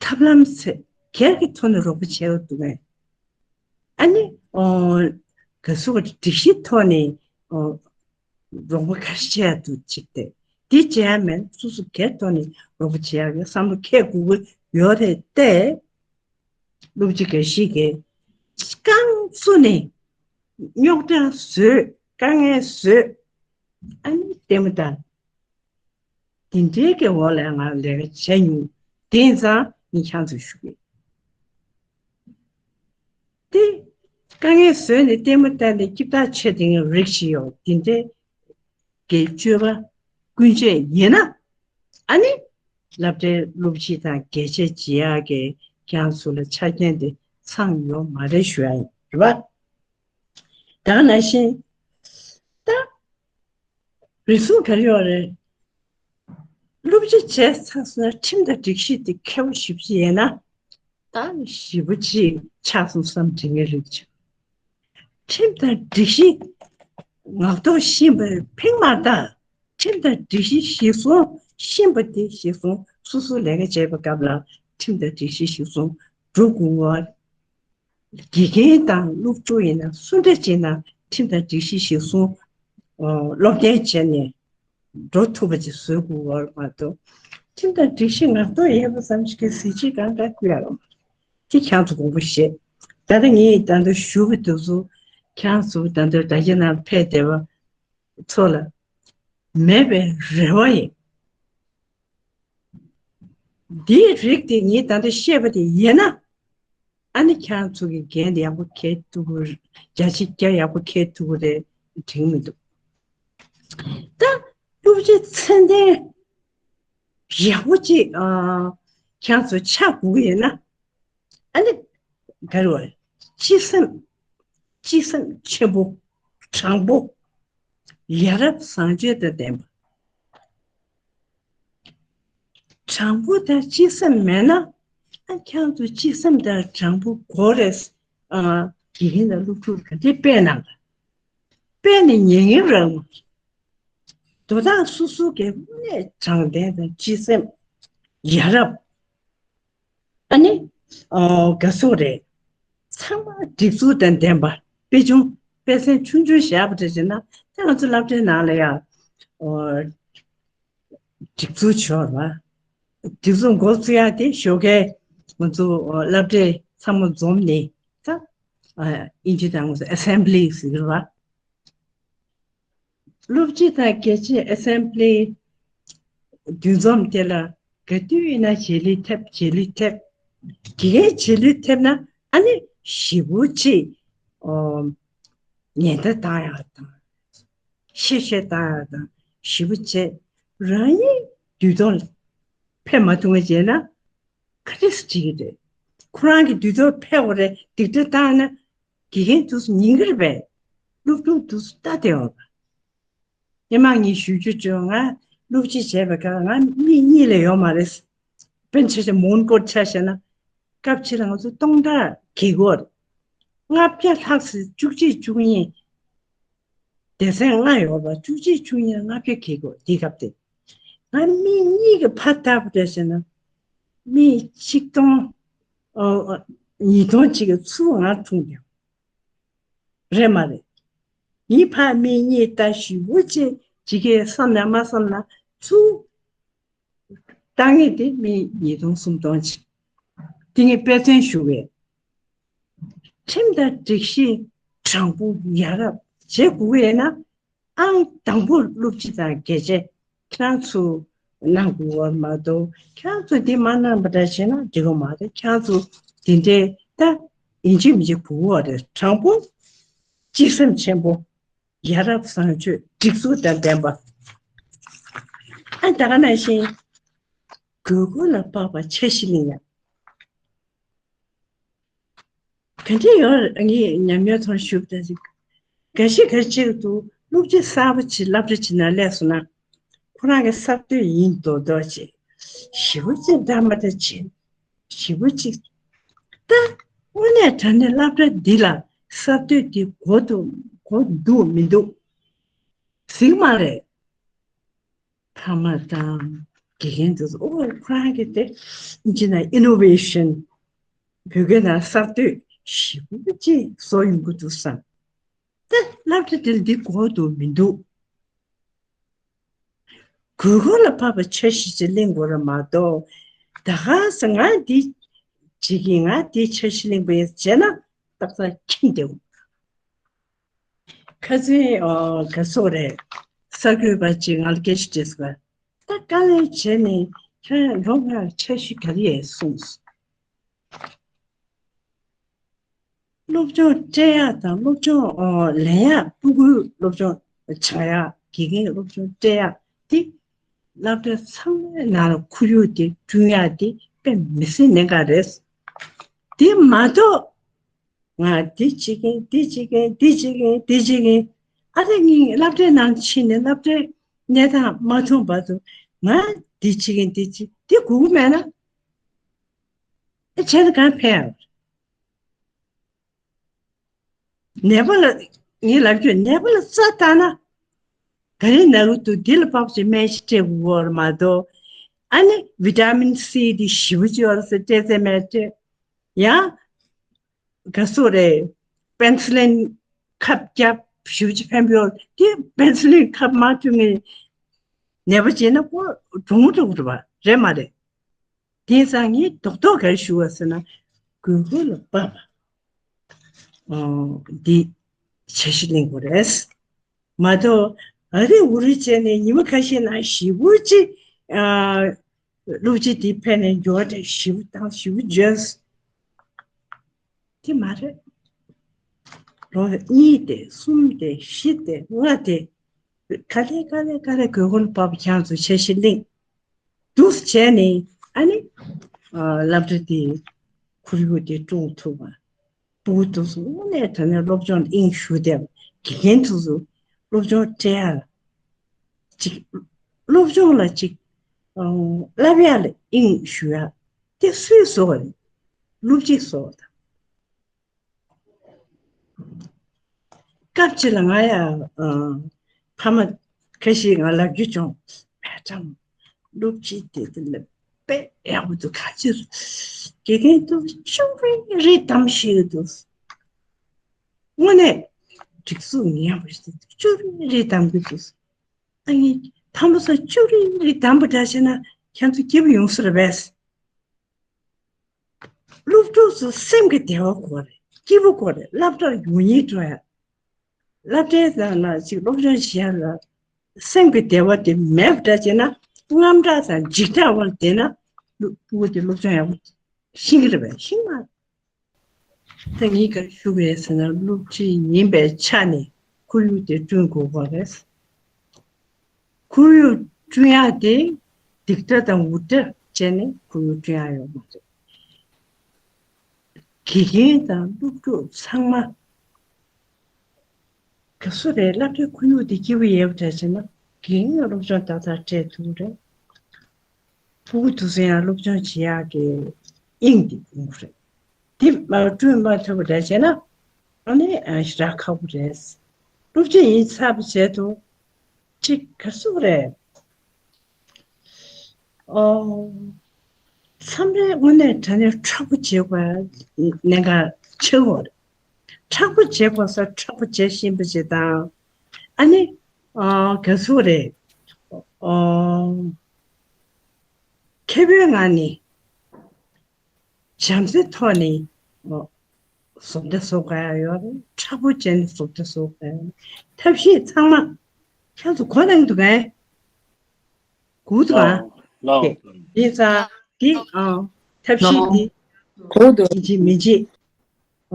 ཐབས་ལམ་ཚད་སྒེར་གྱི་ཐོག་ནས་རོགས་པ་བྱས་ཡོད་འདུག་གས། ཨ་ནི་ཨོ་ག་སུ་ག་སྒྲིག་གཞི་ཐོག་ནས་ཨོ་རོགས་པ་ག་རེ་བྱས་ཡག་འདུག་ཅིག་སྟེ། འདི་བྱས་ཡག་མེད་ན་སོ་སོ་སྒེར་ཐོག་ནས་རོགས་པ་བྱས་ཡག་གི་བསམ་བློ་འཁྱེར་དགོས་ཀྱི་ཡོད་རེད་དེ། སློབ་སྤྱི་འགའ་ཞིག་གིས་རྐང་བཙུགས་ནས་རྙོག་དྲ་བཟོས། དཀའ་ངལ་བཟོས། ཨ་ནི་ལྟད་མོ་ལྟ། དེ་འདྲའི་གི་འོག་ལ་ང་ལས་ཀ་བྱས་མྱོང་། དེང་སང་ངས་ཁྱེད་ཚོར་ཞུ་གི། དེ་དཀའ་ངལ་བཟོས་ནས་ལྟད་མོ་ལྟ་ནས་སྐྱིད་ཐག་ཆོད་དེ་ངས་རིགས་ཤིག་ཡོད། དེ་འདྲའི་གི་སྤྱོད་པ་ཀུན་སྤྱོད་ཡིན་ན། ཨ་ནི་སློབ་གྲྭའི་སློབ་སྤྱི་དང་དགེ་ཆེ་བྱེད་ཡག་གི་ཁྱེད་ཚོ་ལ་ཆ་རྐྱེན་དེ་ཚང་ཡོད་མ་རེད་ཞུ་ཡ་ཡིན། རེད་པ། ད་ག་ནང་བཞིན་ད། རེ་ཟུང་ག་རེ་ཡོད་རེད། སློབ་སྤྱི་བྱས་ཚར་སོང་ན་ཁྲིམས་དང་སྒྲིག་གཞི་དེ་མཁས་པོ་ཞེ་པོ་ཅིག་ཡིན་ན། ད་ཞེ་པོ་ཅིག་ཆགས་སོང་བསམ་དྲན་གྱི་རེད་ཅིག་ཁྲིམས་དང་སྒྲིག་གཞི་ངག་ཐོག་ཤེས་པ་ཕིང་མ་ད། ཁྲིམས་དང་སྒྲིག་གཞི་གཞིར་བཟུང་ཤེས་པ་དེ་གཞིར་བཟུང་སོ་སོ་ལས་ཀ་བྱེད་པའི་སྐབས་ལ་ཁྲིམས་དང་སྒྲིག་གཞི་གཞིར་བཟུང་སྒྲུབ་དགོས་པ། དགེ་རྒན་དང་སློབ་ཕྲུག་ཡིན་ན་སུ་འདྲ་བྱས་ན་ཁྲིམས་དང་སྒྲིག་གཞི་གཞིར་བཟུང་སློབ་སྟོན་བྱས་ནས་འགྲོ་ཐུབ་པ་ཅིག་བཟོ་དགོས་པ་མ་གཏོགས། ཁྲིམས་དང་སྒྲིག་གཞི་ངག་ཐོག་ཡོད་པ་ཙམ་ཞིག་གིས་གཟི་བརྗིད་གང་ག་བསྐུལ་ཡག་ཡོད་མ་རེད། དེ་ཁྱེད་ཚོ་དགོངས་པ་བཞེས། ད་ལྟ་ངས་ད་ལྟ་ཞུ་གི་འདུག་ཚོ། ཁྱེད་ཚོ་ད་ལྟ་རྒྱ་ནག་ཕེབས་བསྡད་པ་ཚོ་ལ་མེད་པའི་རེ་བ་ཡིན། འདིའི་རིགས་དེ་ངས་ད་ལྟ་བཤད་པ་དེ་ཡིན་ན། ཨ་ནི་ཁྱེད་ཚོ་གི་འགན་དེ་ཡག་པོ་འཁྱེར་ཐུབ་ཀྱི་རེད། རྒྱ་ཆེ་རྒྱ་ཡག་པོ་འཁྱེར་ཐུབ་ཀྱི་རེད་དྲན་མི་འདུག་ད་སློབ་སྤྱི་ཚད་ལྡན་ཡག་པོ་ཅིག་ཨ་ཁྱེད་ཚོ་ཆགས་དགོས་ཀྱི་ཡོད་ན། ཨ་ནི་ག་རེ་བ། སྤྱི་སེམས། སྤྱི་སེམས་ཆེན་པོ། དྲང་པོ། ཡ་རབས་བཟང་སྤྱོད་དང་ལྡན་པ། དྲང་པོ་དང་སྤྱི་སེམས་མེད་ན། ཨ་ཁྱེད་ཚོ་སྤྱི་སེམས་དང་དྲང་པོ་དགོས་རེད། ཨ་དགེ་རྒན་དང་སློབ་ཕྲུག་ག་འདྲས་དཔེ་གནང་ག་དཔེ་ནི་ཉན་མཁན་རང་མ་རེད། དོ་བདག་སོ་སོ་གི་དངོས་གནས་དྲང་བདེན་དང་སྤྱི་སེམས། ཡ་རབས། ཨ་ནི། ཨོ་དགའ་སོ་རེད། ཚང་མ་སྒྲིག་འཛུགས་དང་ལྡན་པ། དཔེ་ཆུང་། དཔེ་ཚན་ཆུང་ཆུང་བཞག་པ་འདྲ་བྱས་ན་ད་ང་ཚོ་སློབ་གྲྭའི་ནང་ལ་ཡ། ཨོ། སྒྲིག་འཛུགས་བྱོས་ར། སྒྲིག་འཛུགས་འགོ་བཙུགས་ཡག་དེ་ཞོགས་ཀས་ང་ཚོ་ཨོ་སློབ་གྲྭའི་ཚང་མ་འཛོམས་ནས་ད། ཨ་ཨིན་ཇི་དང་ང་ཚོ་ཨེ་སེམ་བྷི་ལི་ཟེར་གི་རེད་བ། སློབ་སྤྱི་དང་དགེ་ཆེ་ཨེ་སེམ་བྷི་ལི་འདུ་འཛོམས་དེ་ལ་ག་དུས་ཡིན་ན་རྗེས་ལུས་ཐེབས། རྗེས་ལུས་ཐེབས། དགེ་རྒན་རྗེས་ལུས་ཐེབས་ན་ཨ་ནི་ཞེ་པོ་ཅིག་ཨོ་ཉེན་བརྡ་བཏང་ཡག་དང་། གཤེ་གཤེ་བཏང་ཡག་དང་ཞེ་པོ་བྱས། རང་ཉིད་འདུས་སྟངས་ལ་ཕེབས་མ་ཐུབ་པ་བྱས་ན་ག་འདྲས་སེ་འགྲིག་གི་རེད། ཁོ་རང་གི་འདུས་སྟངས་ཕེབས་དགོས་རེད། སྡིགས་ར་བཏང་ན་དགེ་རྒན་དུས་སུ་ཉན་གི་རེད་པས། སློབ་ཕྲུག་དུས་སུ་ལྟ་བསྡད་ཡོད་པ། སྔོན་མ་ངས་ཞུ་རྒྱུ་བྱུང་། ང་སློབ་སྤྱི་བྱས་པའི་སྐབས་ང་མིག་གཉིས་ལས་ཡོད་མ་རེད། དཔེར་ན་ཆ་བཞག་མོན་གྷོར་ཆ་བཞག་ན། སྐབས་ཕྱི་ལ་ང་ཚོ་སྟོང་ཕྲག་བརྒལ་གྱི་ཡོད་རེད། ལྔ་བརྒྱ་ལྷག་ཙམ་བཅུ་གཅིག་བཅུ་གཉིས། སྡེ་ཚན་ལྔ་ཡོད་པ་བཅུ་གཅིག་བཅུ་གཉིས་ལྔ་བརྒྱ་བརྒལ་གྱི་ཡོད་རེད། དེའི་སྐབས་དེ། ང་མིག་གཉིས་ཀྱིས་ཕར་བལྟས་པ་འདྲ་བྱས་ན། མི་ཆིག་སྟོང་། ཨོ། ཉིས་སྟོང་གཅིག་གི་ཚུར་ང་འཁྲུངས་ཀྱང་རེད་མ་རེད། མི་ཕ་མེས་གཉིས་ལྟ་ཞིབ་པོ་བྱེད་ཅིག་གིས་བསམ་ན་མ་བསམ་ན་ཚུར་ལྟ་ངེས་དེ་མི་ཉིས་སྟོང་སུམ་སྟོང་ཅིག་དེ་ངས་དཔེ་མཚོན་ཞུ་བས། ཁྲིམས་དང་སྒྲིག་གཞི་དྲང་པོ་ཡ་རབས་བྱེད་དགོས་ཡས་ན། ཨང་དང་པོ་སློབ་སྤྱི་དང་དགེ་ཆེ་ཁྱེད་རང་ཚོ་གནང་དགོས་བར་མ་གཏོགས། ཁྱེད་རང་ཚོ་འདི་མ་གནང་པ་འདྲ་བྱས་ན་འགྲིག་གི་མ་རེད། ཁྱེད་རང་ཚོ་འདི་འདྲའི་ད་ཡིན་གཅིག་མིན་གཅིག་དགོས་བ་རེད། དྲང་པོ། སྤྱི་སེམས་ཆེན་པོ། ཡ་རབས་བཟང་སྤྱོད་སྒྲིག་འཛུགས་དང་ལྡན་པ། ཨ་ད་ག་ནང་བཞིན་དགོས་མཁོ་ལ་དཔག་པ་འཆར་གཞི་གླེང་ཡ། ག་འདྲ་ཡོད་ངས་ཉམས་མྱོང་ཐོག་ཞུ་བ་ཅིག་འགའ་ཞིག་ག་ཅིག་ཏུ་སློབ་སྤྱི་གསར་པ་ཅིག་སློབ་གྲྭ་ཅིག་ནང་སླེབས་སོང་ན། ཁོ་རང་གི་གསར་གཏོད་ཡིན་མདོག་མདོག་བྱས། ཞེ་པོ་ཅིག་འདྲ་མ་འདྲ་བྱས། ཞེ་པོ་ཅིག་ད་དངོས་གནས་དྲང་གནས་སློབ་གྲྭ་འདི་ལ་གསར་གཏོད་འདི་དགོས་འདུག་དགོས་འདུག་མི་འདུག་གཟིགས་མ་རེད། ཕ་མ་དང་དགེ་རྒན་དེ་ཚོ་ཨོ་ཁོ་རང་གི་དེ་ཅི་ན་ཨི་ནོ་ཝེ་ཤན་བོད་སྐད་ནང་གསར་གཏོད་ཞེ་པོ་ཅིག་བཟོ་ཡོང་གི་འདུག་བསམ། ད་སློབ་གྲྭ་དེ་ལ་འདི་དགོས་འདུག་མི་འདུག་དགོས་མཁོ་ལ་བབ་པའི་འཆར་གཞི་ཅིག་གླེང་དགོས་རེད་མ་གཏོགས། ད་ག་ས་ང་འདི་བྱེད་ཀྱི་ང་འདི་འཆར་གཞི་གླེང་པ་ཡིན་བྱས་ན་ཏག་ཏག་ཁྱིམ་བདེ་བོ། ཁ་སང་ཨ་ག་སོག་རེད། གསར་འགོད་པ་ཅིག་ང་ལ་སྐད་ཆ་དྲིས་སོང་། ད་དཀའ་ལས་བྱས་ནས་ཁྱེད་རང་ལོ་ལྔ་འཆར་གཞི་ག་རེ་ཡས་གསུངས་སོང་། སློབ་སྦྱོང་སྤྲད་ཡག་དང་སློབ་སྦྱོང་ཨོ་ལེན་ཡག་ཕྲུ་གུའི་སློབ་སྦྱོང་སྦྱང་ཡག་དགེ་རྒན་སློབ་སྦྱོང་སྤྲད་ཡག་དེ་སློབ་གྲྭ་ཚང་མའི་ནང་ལ་ཁོར་ཡུག་དེ་བསྐྲུན་ཡག་དེ་དཔེ་མི་སྲིད་གནད་འགག་རེད། དེ་མ་གཏོགས་ང་འདི་བྱེད་མཁན་འདི་བྱེད་མཁན་འདི་བྱེད་མཁན་འདི་བྱེད་མཁན་ཨ་རེ་ངས་སློབ་གྲྭའི་ནང་ཕྱིན་ནས་སློབ་གྲྭའི་གནས་སྟངས་མ་མཐོང་བར་དུ་ང་འདི་བྱེད་མཁན་འདི་བྱེད་འདི་དགོས་ཀྱི་མེད་ན། ཨེ་བྱས་ན་གང་ཕན་ཡོད། ནད་པ་ལ་ངས་ལབ་རྒྱུ་ནད་པ་ལ་རྩ་བལྟ་ན་ག་རེ་ན་གི་འདུག་འདི་ལ་དཔག་ཅིག་སྨན་ཞིག་སྤྲད་དགོས་ཀྱི་ཡོད་རེད་མ་གཏོགས། ཨ་ནི་བི་ཏ་མིན་སི་འདི་ཞེ་པོ་ཅིག་ཡོད་རེད་ཟེར་སྤྲད་ཚད་མེད་སྤྲད། ཡང་ག་སུ་རེད། པེན་སི་ལིན་ཁབ་བརྒྱབ་ཞེ་པོ་ཅིག་ཕན་པོ་ཡོད་དེ་པེན་སི་ལིན་ཁབ་མ་འཐུང་ངས་ནད་པ་བྱས་ན་ཁོ་གྲོངས་འགྲོ་གི་རེད་པ་རེད་མ་རེད། དེང་སང་ངས་རྡོག་རྡོག་ག་རེ་ཞུ་བ་ཟེར་ན། དགོས་མཁོ་ལ་དཔག་པ། ཨོ། འདི་འཆར་གཞི་གླེང་དགོས་རེད། མ་གཏོགས་ཨ་རི་འུ་རི་བྱས་ནས་ཉི་མ་ཁ་ཤས་ནང་ཞེ་པོ་ཅིག་ཨ། སློབ་སྤྱི་འདི་ཕན་ནས་འགྱུར་བ་འདྲ་ཞེ་པོ་བཏང་ཞེ་པོ་བརྗོད། དེ་མ་རེད། ལོ་གཉིས་དེ་གསུམ་དེ་བཞི་དེ་ལྔ་དེ། ག་ལེ་ག་ལེ་ག་ལེ་དགོས་མཁོ་ལ་དཔག་པ་ཁྱེད་ཚོ་འཆར་གཞི་གླེང་འདུག་བྱས་ནས་ཨ་ནི། ཨ། སློབ་གྲྭ་དེ་ཁོར་ཡུག་དེ་སྲུང་ཐུབ་པ། སྤུ་གུ་དེ་ཚོ་དངོས་གནས་དྲང་གནས་སློབ་སྦྱོང་ལ་དབྱིངས་ཞུགས་བསྡད་པ། དགེ་རྒན་དེ་ཚོ་སློབ་སྦྱོང་སྤྲད་ཡག་ཅིག་སློབ་སྦྱོང་ལ་ཅིག་ཨ། བསླབ་ཡག་ལ་དབྱིངས་ཞུགས་ཡག་དེ་སུས་བཟོ་བ་རེད། སློབ་སྤྱིས་བཟོ་བ་དང་། སྐབས་གཅིག་ལ་ང་ཡང་ཨ། ཕ་མ་ཁ་ཤས་ང་ལབ་རྒྱུ་བྱུང་། མེད་དྲང་སློབ་སྤྱི་དེ་དེ་ལ་དཔེ་ཡག་པོ་འདུག་ག་ཅིར་དགེ་རྒན་དུ་ཅུ་རེ་རེ་གདམ་ཤེས་ཀྱི་འདུག་དངོས་གནས་སྒྲིག་འཛུགས་ངན་པ་ཞིག་ཅུ་རེ་རེ་གདམ་གྱི་འདུག་ཨ་ནི་དམ་པ་ས་ཅུ་རེ་རེ་གདམ་པ་འདྲ་བྱས་ན་ཁྱེད་ཚོ་སྐྱིད་པོ་ཡོང་ས་རེད་པས། སློབ་ཕྲུག་ཚོ་སེམས་ཀྱི་བདེ་བ་དགོས་རེད། སྐྱིད་པོ་དགོས་རེད། སློབ་གྲྭར་ཡོང་སྙིང་བྲོ་ཡ། སློབ་གྲྭའི་ནང་ལ་ཅིག་སློབ་སྦྱོང་བྱེད་ཡ་ལ་སེམས་ཀྱི་བདེ་བ་དེ་མེད་པ་འདྲ་བྱས་ན་དངངས་སྐྲག་དང་འཇིགས་སྐྲག་འོག་ལ་བསྡད་ན་སློབ་ཕྲུ་གུ་དེ་སློབ་སྦྱོང་ཡག་པོ་ཤེས་ཀྱི་རེད་པས། ཤེས་མ། ད་ངས་ག་རེ་ཞུ་དགོས་ཟེར་ན་སློབ་ཁྲིད་ཡིན་པའི་ཆ་ནས་ཁོར་ཡུག་དེ་བསྐྲུན་དགོས་པ་རེད། ཁོར་ཡུག་བསྐྲུན་ཡག་དེ་སྡིག་སྒྲ་དང་འུར་སྒྲ་བྱས་ནས་ཁོར་ཡུག་བསྐྲུན་ཡག་ཡོད་མ་རེད། དགེ་རྒན་དང་སློབ་ཕྲུག་ཚང་མ་ག་སུ་རེད། སློབ་གྲྭའི་ཁོར་ཡུག་དེ་སྐྱིད་པོ་ཡོད་པ་འདྲ་བྱས་ན་དགེ་རྒན་ལ་སློབ་སྦྱོང་ཏག་ཏག་སྤྲད་ཐུབ་ཀྱི་རེད། ཕྲུ་གུ་དེ་ཚོ་ཡང་སློབ་སྦྱོང་བྱེད་ཡག་གི་དབྱིངས་དེ་ཡོང་གི་རེད། དེ་མ་བསྐྲུན་མ་ཐུབ་པ་འདྲ་བྱས་ན་ཨ་ནི་ཞེ་དྲག་ཁག་པོ་རེད། སློབ་སྦྱོང་ཡིན་ཚར་བའི་རྗེས་སུ་ཅིག་ག་རེ་ཟེར་དགོས་རེད། ཨོ། མཚམས་རེ་དངོས་གནས་དྲང་གནས་མཁྲེགས་པོ་བྱེད་དགོས་གནད་འགག་ཆེ་བོ་རེད། མཁྲེགས་པོ་བྱེད་དགོས་ས་མཁྲེགས་པོ་བྱེད་བཞིན་པ་ཅིག་དང་། ཨ་ནི། ཨ་ག་ཚོད་རེད། ཨ་མཁས་པོའི་ངང་ནས། བྱམས་བརྩེའི་ཐོག་ནས། ཨ་བཟོ་ལྟ་བཟོ་དགོས་ཡ་ཡོད་རེད། མཁྲེགས་པོ་བྱས་ནས་བཟོ་ལྟ་བཟོ་དགོས་ཡ་ཡོད་རེད། ཐབས་ཤེས་ཚང་མ་ཁྱེད་ཚོ་གོ་གནང་འདུག་གས། གུ་དང་། ལའོ་ལའོ། དེ་ཙང་འདི་ཨང་ཐབས་ཤེས་འདི་གོ་འདུག་ཡིན་གཅིག་མིན་གཅིག་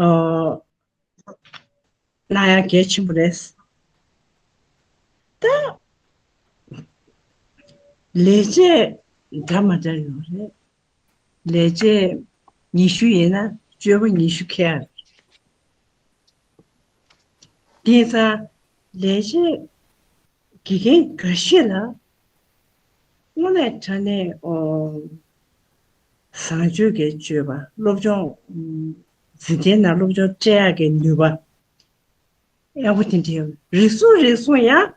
ཨ་གནང་ཡ་གལ་ཆེན་པོ་རེད། ད་ལས་བྱེད་འདྲ་མ་འདྲ་ཡོད་རེད། ལས་བྱེད་ཉི་ཤུ་ཡིན་ན་སྤྱོད་པ་ཉི་ཤུ་ཁྱེར། དེང་སང་ལས་བྱེད་དགེ་རྒན་འགའ་ཤས་ལ་དངོས་གནས་དྲང་གནས་ཨོ་བཟང་སྤྱོད་ཀྱི་སྤྱོད་པ། སློབ་སྦྱོང་འཛིན་གྲྭའི་ནང་སློབ་སྦྱོང་སྤྲད་ཡག་གི་ནུས་པ་ཡག་པོ་དེ་འདྲ་ཡོད། རེ་ཟུང་རེ་ཟུང་ཡང་